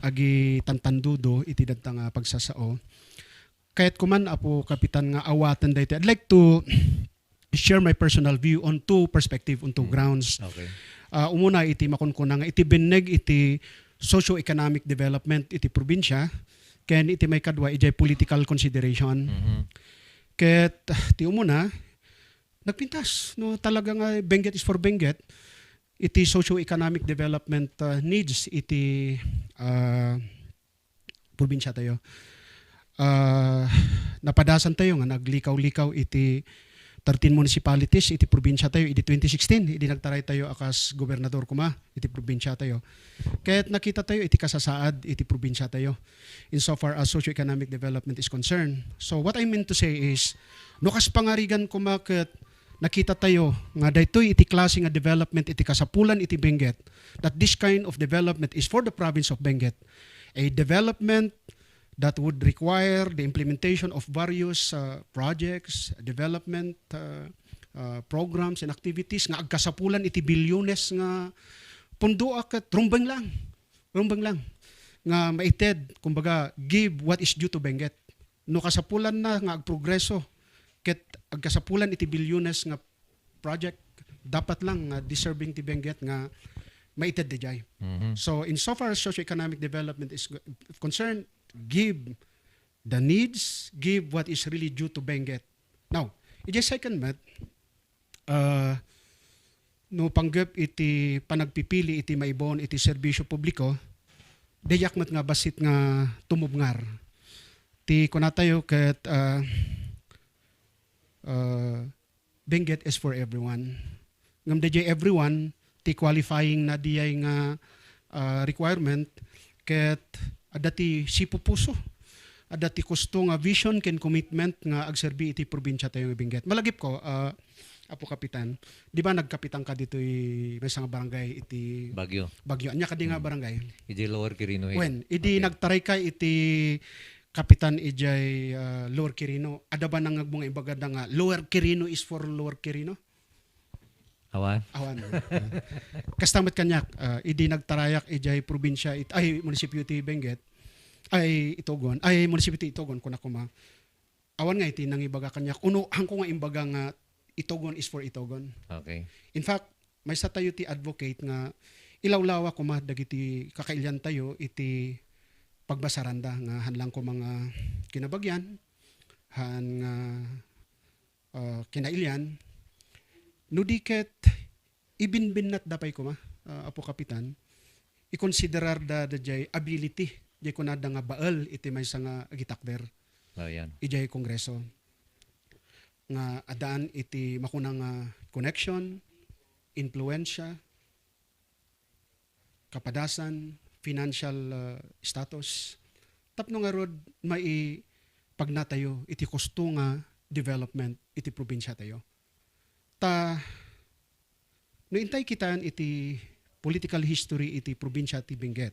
agitantandudo iti dayta nga pagsasao. Kayatko man, Apo Kapitan, nga awaten daytoy. I'd like to share my personal view on two perspective, on two Mm. grounds. Okay. Ah, umuna, iti makunkuna nga iti binneg iti socio-economic development iti probinsia, ken iti maikadua, ijay political consideration. Mhm. Ket, ah, ti umuna, nagpintas, no, talaga nga Benguet is for Benguet, iti socio-economic development, ah, needs iti, ah, probinsia tayo. Ah, napadasan tayo nga naglikaw-likaw iti thirteen municipalities iti probinsia tayo idi twenty sixteen, idi nagtaray tayo a kas gobernador koma iti probinsia tayo. Ket nakita tayo iti kasasaad iti probinsia tayo insofar as socio-economic development is concerned. So what I mean to say is, no kas pangarigan koma ket nakita tayo nga daytoy iti klase nga development iti kasapulan iti Benguet, that this kind of development is for the province of Benguet, a development that would require the implementation of various, uh, projects, development, uh, uh, programs and activities nga agkasapulan iti bilyones nga pundo a ket rumbeng lang, rumbeng lang nga maited, kumbaga, give what is due to Benguet. No kasapulan na nga agprogreso ket agkasapulan iti bilyones nga project, dapat lang nga deserving ti Benguet nga maited dayjay. Mhm. So, insofar as socio-economic development is go-, concerned, give the needs, give what is really due to Benguet. Now, ijay second met, ah, no panggep iti panagpipili iti maibaon iti serbisyo publiko, diak met nga bassit nga tumubngar ti kunatayo ket, ah, ah, Benguet is for everyone. Ngem dayjay everyone, ti qualifying na dayjay nga, ah, requirement, ket adda ti sipupuso, adda ti kusto nga vision ken commitment nga agserbi iti probinsia tayo nga Benguet. Malagipko, ah, Apo Kapitan, di ba nagkapitan ka ditoy maysa nga barangay iti Baguio. Baguio? Ania kadi nga Mm. barangay? Iti Lower Quirino Hill. Wen, idi Okay. nagtaray ka iti kapitan ijay, ah, Lower Quirino, adda ba nangngegmo nga imbagada nga Lower Quirino is for Lower Quirino? Awan. Awan. Kasta met kaniak, ah, idi nagtarayak ijay probinsia it-, ay, munisipyo ti Benguet, ay, Itogon, ay, munisipyo ti Itogon, kuna koma. Awan nga iti nangibaga kaniak, uno, hanko nga imbaga nga Itogon is for Itogon. Okay. In fact, maysa tayo ti advocate nga ilawlawa koma dagiti kakailian tayo iti pagbasaranda nga han lang koma nga kinabagian, han nga, ah, kinailian. No di ket ibinbinnatda pay koma, ah, Apo Kapitan, ikonsiderarda dayjay ability, jay kunada nga bael iti maysa nga agitakder Oh, yan. ijay Kongreso. Nga addaan iti makuna nga connection, influensya, kapadasan, financial, ah, status. Tapno ngarud maipagnatayo iti kusto nga development iti probinsia tayo. Ta, no intay kitaen iti political history iti probinsia ti Benguet,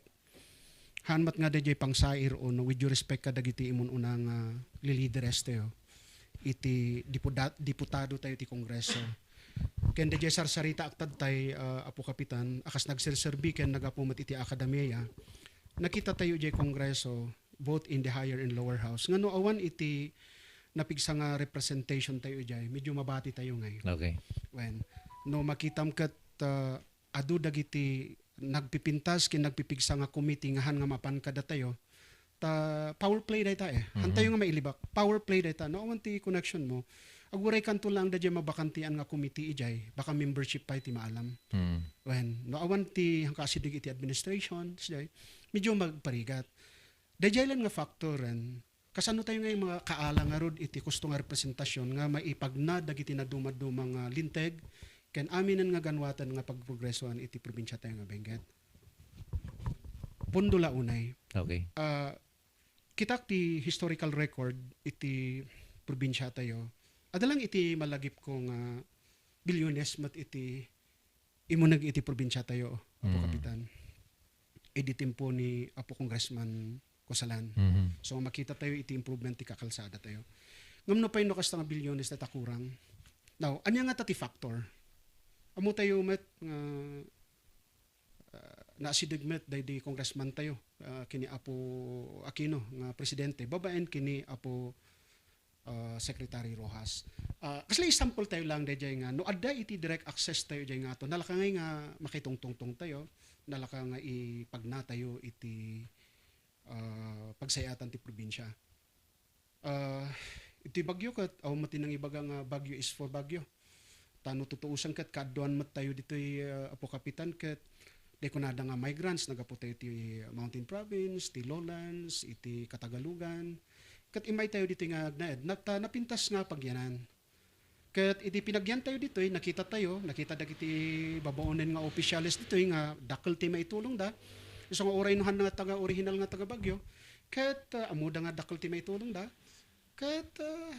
haan met nga dayjay pangsair, o no, with due respect kadagiti imun-una nga lilideres tayo iti dipuda-, diputado tayo ti Kongreso. Ken dayjay sarsaritaak tattay, ah, Apo Kapitan, a kas nagserserbi ken nagapu met iti akademia, nakita tayo jay Kongreso, both in the higher and lower house, nga no awan iti napigsa nga representation tayo ijay, medyo mabati tayo ngay. Okay. Wen, no makitam ket, ah, adu dagiti nagpipintas ken nagpipigsa nga committee nga han nga mapan kadatayo, ta power play dayta eh. Hantayo nga mailibak. Power play dayta. No awan ti connection mo, aguraykanto lang dayjay mabakantian nga committee ijay, baka membership pay ti maalam. Mm. Wen, no awan ti hangka asideg iti administration, sijay, medyo magparigat. Dayjay lang nga factor, ren, kasano tayo nga yung mga kaala ngarud iti kusto nga representasion nga maipagna dagiti nadumaduma nga linteg ken aminen nga ganwatan nga pagprogresoan iti probinsia tayo nga Benguet? Pondo la unay. Okay. Ah, kitak ti historical record iti probinsia tayo. Adda lang iti malagip ko nga bilyones met iti imuneg iti probinsia tayo, Apo Mm. Kapitan. Idi timpo ni Apo Congressman Cosalan. Mhm. So, makita tayo iti improvement ti kakalsada tayo. Ngem no pay no kasta nga bilyones ta kurang. Now, ania nga ta ti factor? Amo tayo met nga, ah, naasideg met daydi congressman tayo, ah, kini Apo Aquino nga presidente, babaen kini Apo, ah, Secretary Rojas. Ah, kasla example tayo lang dayjay nga, no adda iti direct access tayo jay nga to, nalaka ngay nga makitungtungtong tayo, nalaka nga ipagna tayo iti, ah, pagsayatan ti probinsia. Ah, iti Baguio ket, awan met ti nangibaga nga Baguio is for Baguio. Ta no tutuosan ket kaadduan met tayo ditoy, ah, Apo Kapitan, ket di kunada nga migrants, naggapu tayo ti mountain province, ti lowlands, iti Katagalugan. Ket immay tayo ditoy nga agnaed, nat-, napintas nga pagyanan. Ket iti pinagyan tayo ditoy, nakita tayo, nakita dagiti babaonen nga opisyales ditoy nga dakkel ti maitulongda. Isu nga uray no han nga taga original nga taga Baguio, ket, ah, ammoda nga dakkel ti maitulongda. Ket, ah,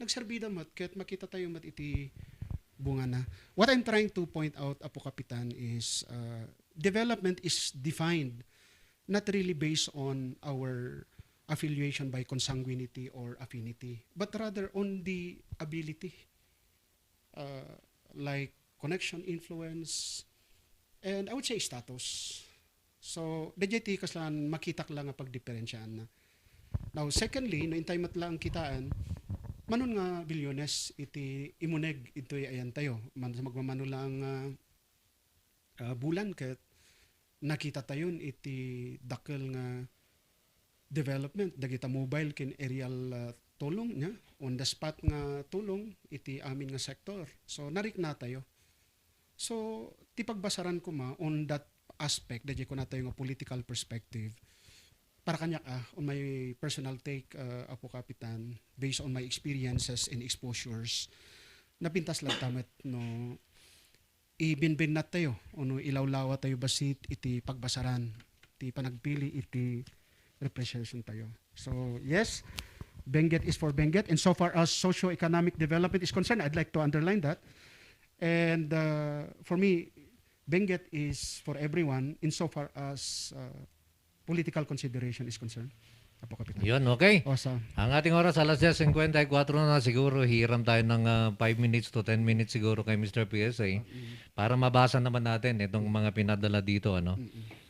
nagserbida met, ket makita tayo met iti bungana. What I'm trying to point out, Apo Kapitan, is, ah, development is defined not really based on our affiliation by consanguinity or affinity, but rather on the ability, uh, like connection, influence, and I would say status. So, dayjay ti kasla makitak la nga pagdiperensiaanna. Now, secondly, no intay met la ang kitaan, manon nga bilyones iti imuneg itoy ayan tayo. Man-, magmamano la nga, ah, bulan ket nakita tayon iti dakkel nga development, dagita mobile ken aerial, ah, tulong, nya, on the spot nga tulong iti amin nga sektor. So, narikna tayo. So, ti pagbasaran koma on that aspect, dayjay kuna tayo nga political perspective, para kaniak, ah, on my personal take, ah, Apo Kapitan, based on my experiences and exposures, napintas lang ta met no ibinbinnat tayo, ono ilawlawa tayo bassit iti pagbasaran, ti panagpili iti representation tayo. So, yes, Benguet is for Benguet. And so far as socio-economic development is concerned, I'd like to underline that. And, uh, for me, Benguet is for everyone insofar as, uh, political consideration is concerned. Apo Kapitan. Yun, okay. O, sa Ang ating oras, alas diyes singkwenta y kuwatro na, siguro hiram tayo ng, ah, five minutes to ten minutes siguro kay Mister P S A Mm. para mabasa naman natin itong mga pinadala dito, ano? Mm-mm.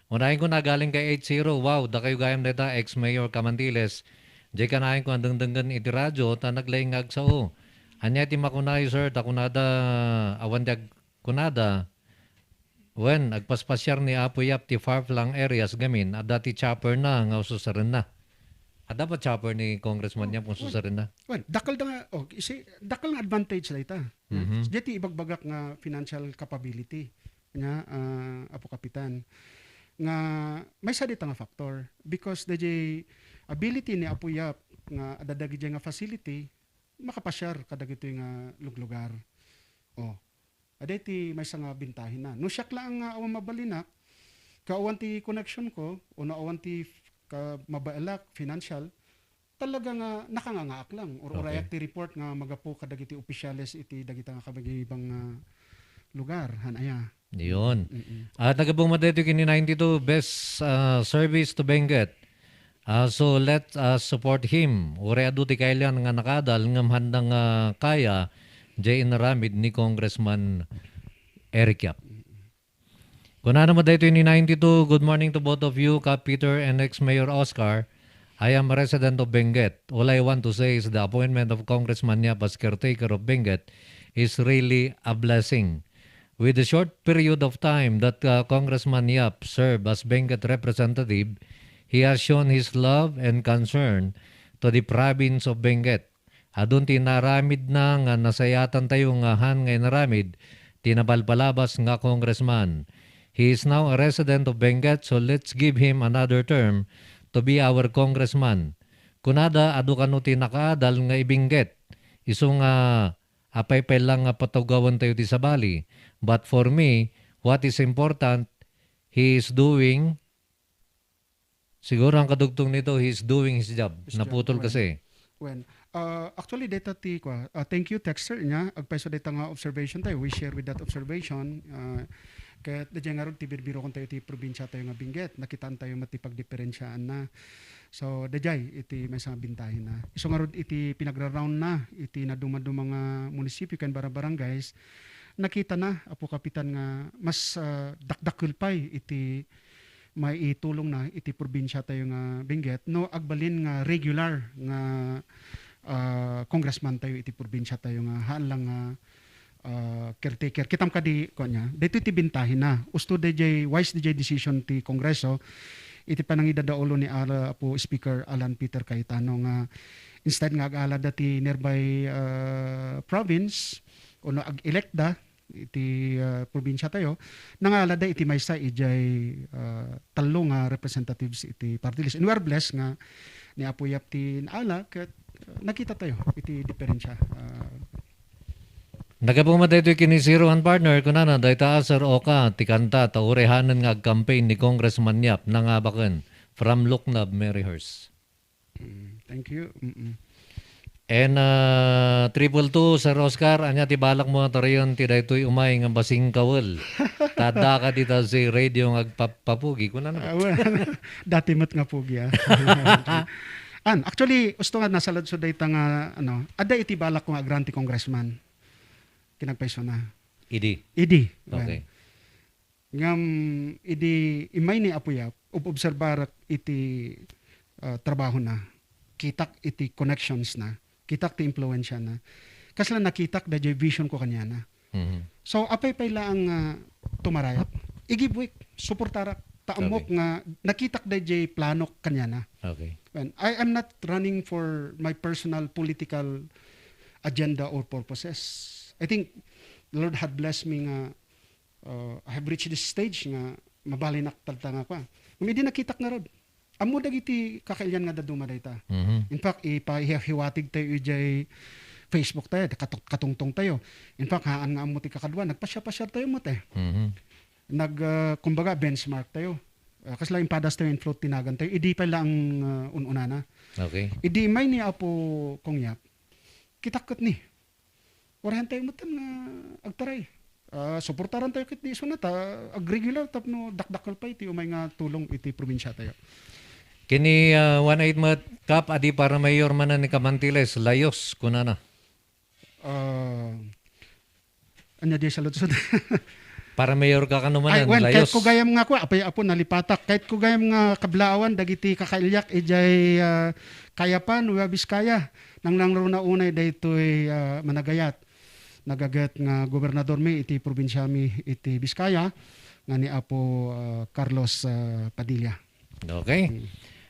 Unahin ko na galing kay eight zero. Wow, dakayo gayam deta, ex-mayor Camantiles. Jay kanayon ko ang dengdenggen iti radyo, ta naglaing nga agsao. Ania ti makunayo, sir, ta kunada, awan ti ag-, kunada, wen, agpaspasiar ni Apo Yap ti far-flung areas gamin, adda ti chopper na nga ususarenna. Adda pa chopper ni Congressman Oh, Yap nga wen. ususarenna? Wen, dakkel da nga, oh, isi, dakkel nga advantage dayta. Mhm. Diay ti ibagbagak nga financial capability nga, ah, Apo Kapitan. Nga maysa dayta nga factor because dayjay ability ni Apo Yap nga adda dagiti nga facility makapasiar kadagitoy nga luglugar. Oh. Aday ti maysa nga bintahina. No siak laeng nga awan mabalinak, ka awan ti connection ko, o no awan ti f-, ka mabaelak, financial, talaga nga nakangangaak lang. Or Okay. urayak ti report nga magapu kadagiti opisyales iti dagita nga kabagibang nga lugar. Han aya. Yun. Mm-mm. At nagabungad dito kini ninety-two, best, ah, service to Benguet. Ah, so let us support him. Uray adu ti kailian nga nakadal ngem handa nga kaya, jay inaramid ni Congressman Eric Yap. Kunana mo daytoy ni ninety-two, "Good morning to both of you, Kap Peter and ex-Mayor Oscar. I am a resident of Benguet. All I want to say is the appointment of Congressman Yap as caretaker of Benguet is really a blessing. With the short period of time that, uh, Congressman Yap served as Benguet representative, he has shown his love and concern to the province of Benguet. Adun ti inaramidna nga nasayatan tayo nga han nga inaramid ti nabalbalabas nga congressman. He is now a resident of Benguet, so let's give him another term to be our congressman. Kunada, adu kano ti nakaadal nga ibingget. Isu nga apay pay lang nga patugawan tayo ti sabali. But for me, what is important, he is doing, siguro ang kadugtong nito, he is doing his job. His job, Naputol well. kasi. Well, uh, actually, data ti, kwa, uh, thank you, texter, niya. Agpayso data nga observation tayo. We share with that observation. Uh, kaya, dyan nga ron, ti birbiro kon tayo, ti probinsya tayo nga Benguet. Nakitaan tayo, mati pagdiperensyaan na. So, dayjay iti maysa nga bintahina. Isu ngarud iti pinagra-round na iti nadumaduma nga munisipyo ken barangay-barangays, nakita na, Apo Kapitan, nga mas, ah, dakdakkel pay iti maitulong na iti probinsya tayo nga Benguet no agbalin nga regular nga, ah, congressman tayo iti probinsya tayo nga haan lang nga ah, caretaker. Kitam kadi, kuan niya, daytoy ti bintahina. Usto dayjay, wise dayjay decision ti Kongreso, iti panangidadaulo ni Ala-, Apo Speaker Alan Peter Cayetano nga instead nga ag-alada ti nearby, ah, province, ono ag-electda iti, ah, probinsya tayo, nangalada iti maysa ijay, ah, tallo nga representatives iti party list. And we are blessed nga ni Apo Yap ti naala, ket, ah, nakita tayo iti diferensya. Ah, Nagapu met daytoy ken ni Zero One Partner, kunana, dayta a Sir Oka, ti kanta, ta uray hanen nga agcampaign ni Congressman Yap, nangabaken. From Luknab, Mary Hearst. Mm, thank you. Mm-mm. And, ah, triple two, Sir Oscar, ania ti balak mo a tarayon ti daytoy umay nga basing kawel? Ta adda ka dita si radio nga agpapapugi, kunana. Ah, well, dati met nga pugi, ah. An, actually, usto nga nasaladso dayta nga, ano, adda iti balak ko nga agrunty congressman. Kinagpayso na. Idi? Idi. Well, Okay. ngam, idi immay ni Apo Yap, ob-, obserbarak iti, ah, trabaho na. Kitak iti connections na. Kitak ti impluensya na. Kasla nakitak dayjay vision ko kaniana. Mhm. So, apay pay laang nga tumarayak? Igibwek, suportarak. Ta ammok Okay. nga nakitak dayjay plano kaniana. Okay. Well, I am not running for my personal political agenda or purposes. I think the Lord had blessed me nga, uh, I have reached this stage nga mabalinak talta nga kua. Ngem idi nakitak ngarud, ammo dagiti kakailian nga dadduma dayta. Mhm. In fact, ipahiwatig tayo ijay Facebook tayo, katok-, katungtong tayo. In fact, haan nga ammo ti kakadua, nagpasiar-pasiar tayo met eh. Mhm. Nag, ah, kumbaga, benchmark tayo. Ah, kasla impadas tayo in float ti nagan tayo. Idi pay laang, ah, un-unana. Okay. Idi may ni Apo Kong Yap, kitak ket ni. Urayan tayo met nga agtaray. Ah, suportaran tayo ket ni isuna ta agregular tapno dakdakkel pay ti umay nga tulong iti probinsya tayo. Kini, ah, one eight met, Kap, adi para mayor manen ni Camantiles, layos, kunana. Ah, anya di saludsod? Para mayor ka kano Ay, manen, well, kahit layos. Ko gayam nga kua, apay apo, nalipatak. Kahit ko gayam nga kablaawan, dagiti kakailiak, ijay, ah, Kayapan, Nueva Vizcaya, nang nangruna unay daytoy, ah, managayat. Nagaget nga gobernador mi iti probinsia mi iti Vizcaya, nga ni Apo, ah, Carlos, ah, Padilla. Okay. Hmm.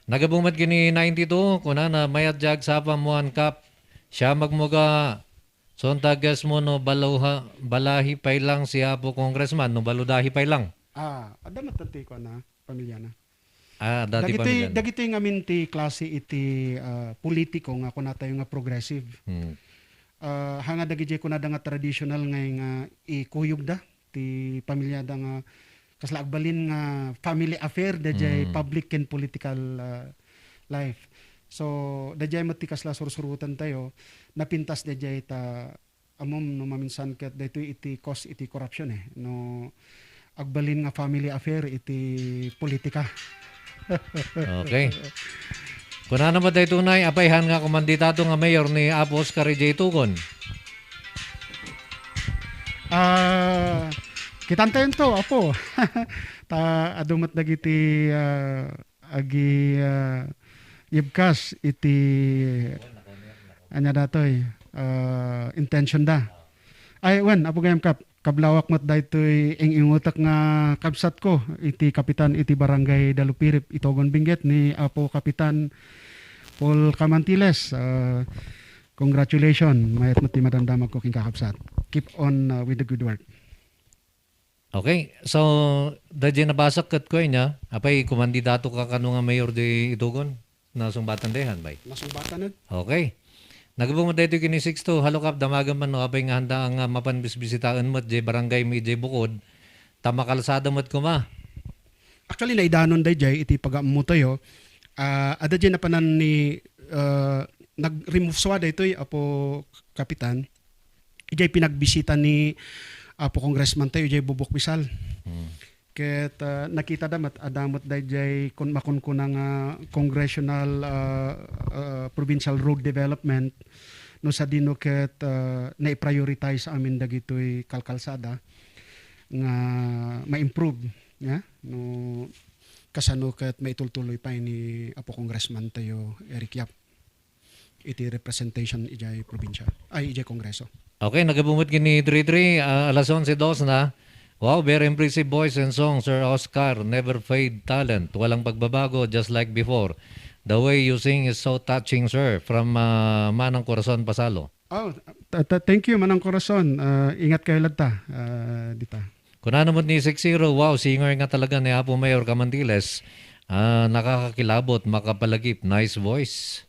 Nagabungat kini ninety-two, kunana, mayat diay agsapa mo an Kap. Siya magmuga, Sontages mo no baluha-, balahi pay lang si Apo Congressman, no baludahi pay lang. Ah, adda met ti kuana, pamilya na. Ah, dati dagiti, pamilya na. Dagiti ngamin ti klase iti, ah, politiko nga kuna tayo nga progressive. Hmm. Ah, hanga dagiti kunada nga traditional nga, nga ikuyogda ti pamilyada nga kasla agbalin nga family affair dayjay Mm. public ken political, ah, life. So, dayjay met ti kasla sursurutan tayo, napintas dayjay ta ammom no maminsan ket daytoy iti cause iti corruption eh. No agbalin nga family affair iti politika. Okay. Kunana met daytoy, apay han nga kumanditato nga mayor ni Apo Oscar J. Tugon? Ah, kitan tayo to, Apo. Ta adu met dagiti, ah, agi, ah, yibkas iti anya datoy, ah, intention da. Ay, wen, Apo Gayam Kap, Kablawak met daytoy ing-ingutek nga kabsatko iti kapitan iti Barangay Dalupirip, Itogon Benguet, ni Apo Kapitan Paul Camantiles. Ah, congratulations. Mayat met ti madamdamagko ken kakabsat. Keep on, ah, with the good work. Okay. So, daydiay nabasak ket kuay niya, apay, kumandidato ka kano nga mayor di Itogon? Nasungbatan dayhan, bay? Nasungbatan, eh. Okay. Nagibong daytoy ken ni Sixto, "Hello, Kap, damagem man no apay nga handa nga mapan bisbisitaen met jay barangay mi jay bukod, ta makalsada met koma." Actually, naidanon dayjay iti pagaammo tayo. Ah, adda jay napanan ni, ah, nag-remove swa daytoy, Apo Kapitan. Ijay pinagbisita ni Apo Congressman tayo, ijay Bubok Bisal. Hmm. Ket, ah, nakita da met, adda met dayjay kun-, makunkuna nga congressional, ah, ah, provincial road development no sadino ket, ah, nai-prioritize amin dagitoy kalkalsada nga ma-improve, ya, no kasano ket maitultuloy pay ni Apo Congressman tayo, Eric Yap, iti representation ijay probinsya, ay, ijay Kongreso. Okay, nagabungot ken ni Dri Dri, ah, alas onse dos na. Wow, very impressive voice and song, Sir Oscar. Never fade talent. Walang pagbabago, just like before. The way you sing is so touching, sir. From, ah, Manang Corazon Pasalo. Oh, ta-, ta-, thank you, Manang Corazon. Ah, ingat kayo latta, ah, dita. Kunana met ni Six Zero, "Wow, singer nga talaga ni Apo Mayor Camantiles. Ah, nakakakilabot, makapalagip. Nice voice."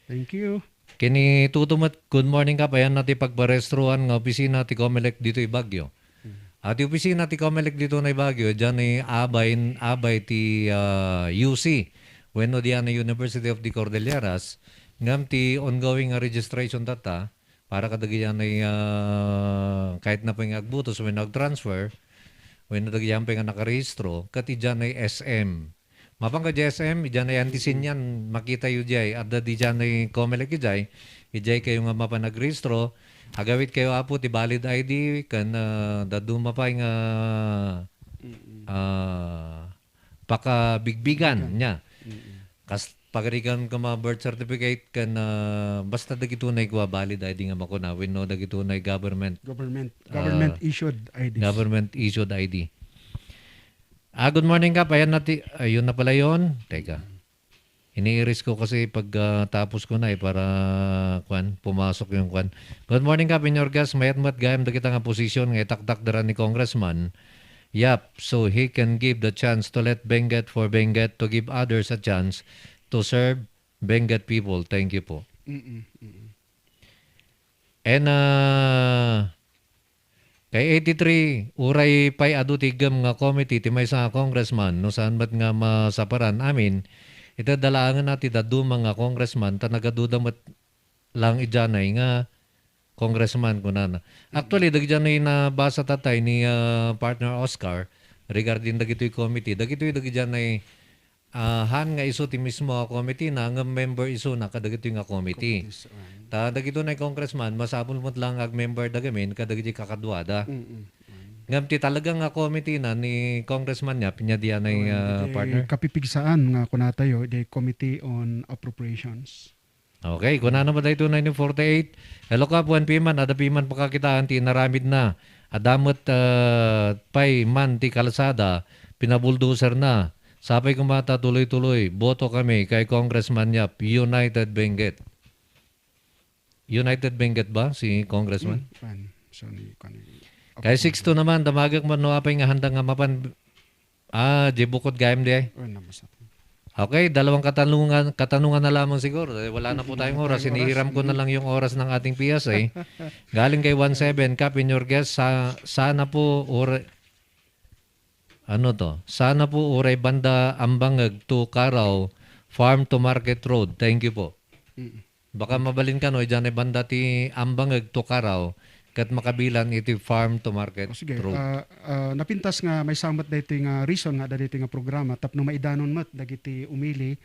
Thank you. Ken ni Tuto met, "Good morning, Kap. Ayanna ti pagparehistroan nga opisina ti Comelec ditoy Baguio." Hmm. Ah, ti opisina ti Comelec ditoy Baguio, diay abay, abay ti, ah, U C wenno diay University of the Cordilleras, ngem ti ongoing nga registration tatta, para kadagiti, ah, kayatna pay nga agbutos wenno agtransfer, wenno dagiti pay nga nakarehistro, ket idiay S M. Mapanka idiay S M, idiay Antisenian, makitayo diay. Adda diay Comelec idiay, idiay kayo nga mapan agrehistro, agawid kayo, Apo, ti valid I D, ken, ah, dadduma pay nga, Mm-mm. ah, pakabigbigan Bigbigan. niya. Mm-mm. Kas pagarigan ko mga birth certificate ken, ah, basta dagitoy nga valid I D nga makuna wenno dagitoy government, Government, ah, government issued I Ds. government issued I D. Ah, good morning, Kap. Ayan na ti-, ayun na pala yun. Teka. Iniiris ko kasi pag, ah, tapos ko na eh, para, kwan, pumasok yung kwan. Good morning, Kap. In your guest, mayat-mayat gayam dagita nga posisyon nga itaktak dira ni Congressman Yap, so he can give the chance to let Benguet for Benguet to give others a chance to serve Benguet people. Thank you po. Mm-mm, mm-mm. And, ah, kay eighty-three, uray pay adu ti iggem nga committee ti maysa nga congressman, no saan met nga masaparan amin, iti dalaangenna ti dadduma nga congressman, ta nagaduda met lang idiay nga congressman, kunana. Mm. Actually, dagiti nabasa tatay ni, ah, partner Oscar regarding dagitoy committee, dagitoy dagiti, ah, han nga isu ti mismo a committee na, nga member isu na kadagitoy nga committee. Committees, ah. Ta dagitoy nga congressman, masapul met lang ag-member da gamin kadagiti kakaduada. Mm-mm. Ngem ti talaga nga committee na ni Congressman Yap, nia diay, ah, partner? Kapipigsaan nga kunatayo, the Committee on Appropriations. Okay, kunana met daytoy nine forty-eight. Hello, Kap, wen piman, adda piman pakakitaan ti inaramidna. Adda met, ah, pay man ti kalsada, pinabuldoser na. Sapay koma ta tuloy-tuloy. Boto kami kay Congressman Yap, United Benguet. United Benguet ba si Congressman? Hmm, pan. So, ni, kan, Kay Sixto naman, damagek man no apay nga handa nga mapan Ah, di bukod gayam di ay. Oh, nabasa ko. Okay, dalawang katanungan, katanungan na lamang siguro. Eh, wala na po tayong oras. Wala na tayong oras. Hinihiram ko na lang yung oras ng ating P S A. Galing kay one seven, Kap, in your guest, sa, sana po, ur-, ano to? Sana po, uray banda Ambangag to Carao, farm to market road. Thank you po. Mm. Baka mabalin kano, idiay banda ti Ambangag to Carao, ket makabilan iti farm to market road. O, sige. Ah, ah, napintas nga maysa met daytoy nga reason nga adda daytoy nga programa tapno maidanon met dagiti umili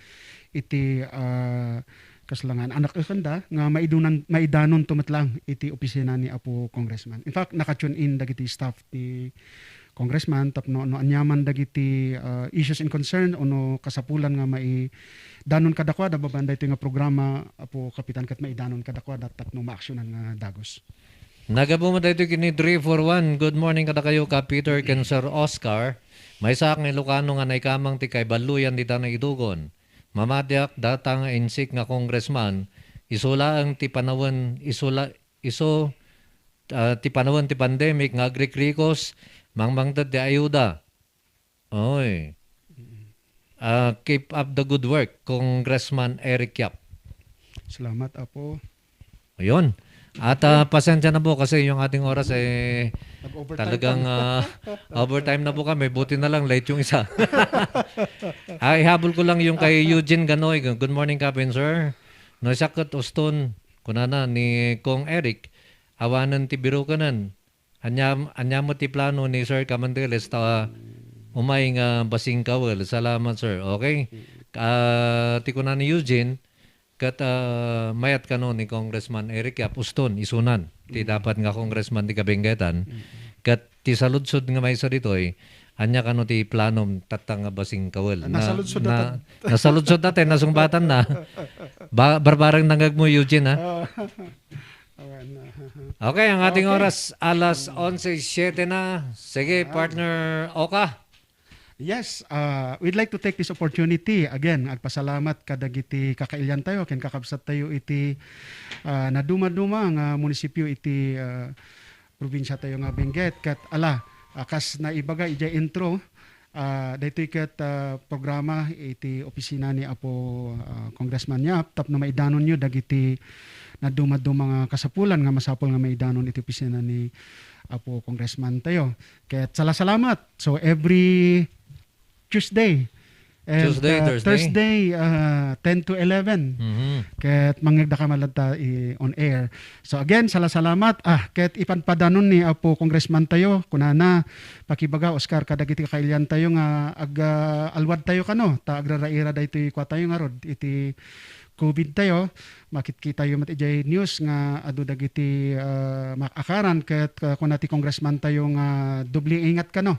iti, ah, kasla nga anak-ekenda nga maidunan-, maidanonto met lang iti opisina ni Apo Congressman. In fact, naka-tune in dagiti staff ti Congressman tapno no aniaman dagiti, ah, issues and concern o no kasapulan nga maidanon kadakuada babaen daytoy nga programa, Apo Kapitan, ket maidanon kadakuada tapno maaksyonan nga dagus. Nagabu met daytoy ken ni three four one. Good morning kadakayo, Kap Peter ken Sir Oscar. Maysaak nga Ilocano nga naikamang ti kaiballuyan dita Naidugon. Mamatiak data nga insik nga congressman, isu laeng ti panawen, isu la-, isu, ah, ti panawen ti pandemic nga agrikrikos, mangmangted ti ayuda. Oy. Ah, keep up the good work, Congressman Eric Yap. Salamat, Apo. Ayun. At, ah, pasensya na po kasi yung ating oras, eh, talagang, ah, overtime na po kami. Buti na lang, late yung isa. Ah, ihabol ko lang yung kay Eugene Ganoy. Good morning, Kap and Sir. No, siak ket uston, kunana ni Kong Eric, awanen ti birukanan. Ania, ania met ti plano ni Sir Camandiles ta umay nga basing kawel? Salamat, sir. Okay? Ah, ti kuna ni Eugene, ket, ah, mayat kano ni Congressman Eric Yap, uston, isunan ti dapat nga congressman ti Kabenggetan. Ket ti saludsod nga maysa ditoy, ania kano ti planom tatta nga basing kawel? Na, nasaludsod na, nasaludsod na, nasungbatan na. Ba-, barbareng nangag mo, Eugene, ha? Ah. Awan na. Okay, ang ating oras, alas onse siete na. Sige, partner Oka. Yes, ah, we'd like to take this opportunity again, agpasalamat kadagiti kakailian tayo ken kakabsat tayo iti, ah, naduma-duma nga munisipyo iti, ah, probinsya tayo nga Benguet. Ket ala, ah, kas naibaga idiay intro, ah, daytoy ket, ah, programa iti opisina ni Apo, ah, Congressman Yap tapno maidanonyo dagiti naduma-duma nga kasapulan nga masapul nga maidanon iti opisina ni Apo Congressman tayo. Ket salasalamat. So, every Tuesday and, Tuesday, ah, Thursday. Thursday, ah, ten to eleven. Mhm. Ket mangngegda ka man latta i-, on air. So again, salasalamat. Ah, ket ipadpadanon ni Apo Congressman tayo, kunana, pakibaga, Oscar, kadagiti kakailian tayo nga ag-, ah, alwad tayo kano, ta agraraira daytoy kua tayo ngarud iti covid tayo. Makitkitayo met idiay news nga adu dagiti, ah, maakaran ket, ah, kuna ti congressman tayo nga doble ingat kano.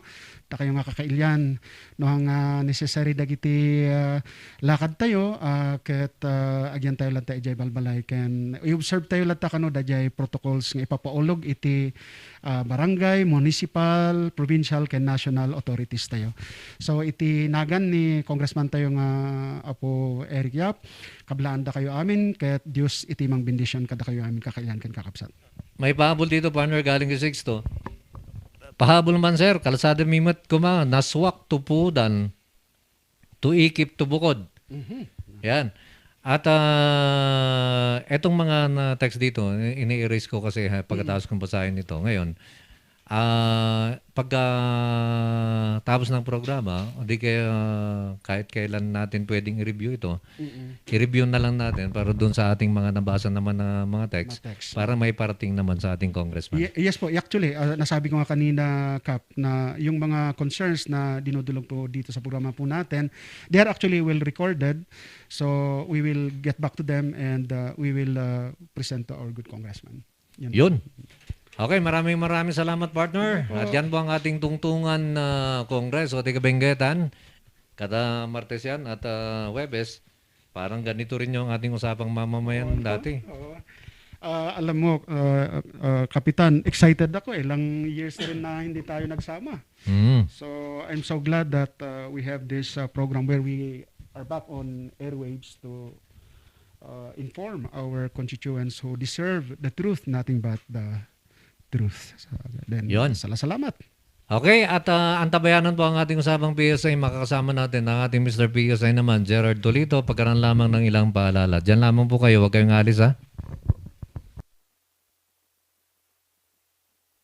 Dakayo nga kakailian, no, nga necessary dagiti, ah, lakad tayo, ah, ket, ah, agyan tayo latta idiay balbalay ken i-observe tayo latta kano daydiay protocols nga ipapaulog iti, ah, barangay, municipal, provincial, ken national authorities tayo. So, iti nagan ni Congressman tayo nga Apo Eric Yap, kablaandakayo amin, ket Dios iti mangbendision kadakayo amin, kakailian ken kakabsat. May pahabol dito, partner, galing kay Sixto. Pahabol man, sir, kalsada mi met koma, naswak to pudan, to ikip to bukod. Mhm. Yan. At, ah, etong mga na-text dito, ini-erase ko kasi, ha, pagkatapos kong basahin ito. Ngayon, ah, pagka tapos ng programa, o di kaya kahit kailan natin pwedeng i-review ito, Mm. i-review na lang natin para dun sa ating mga nabasa naman na mga text, Mga text. Para may parating naman sa ating congressman. Ye-, yes po. Actually, ah, nasabi ko nga kanina, Kap, na yung mga concerns na dinudulog po dito sa programa po natin, they are actually well recorded. So, we will get back to them and, ah, we will, ah, present to our good congressman. Yun. Yun. Okay, maraming maraming salamat, partner. Opo. At yan po ang ating tungtungan na Kongreso, ating kabenggetan. Kada Martes yan at, ah, Huwebes. Parang ganito rin yung ating usapang mamamayan Oo, dati. Oo. Ah, alam mo, ah, ah, Kapitan, excited ako. Ilang years na rin na hindi tayo nagsama. Mm. So, I'm so glad that, uh, we have this, uh, program where we are back on airwaves to, uh, inform our constituents who deserve the truth, nothing but the truth. So, then, Yun. sala-, salamat. Okay, at, uh, antabayanan po ang ating usapang P S I. Makakasama natin ang ating Mister P S I naman, Gerard Tolito. Pagkaraan lamang ng ilang paalala. Diyan lamang po kayo. Huwag kayong alis, ha?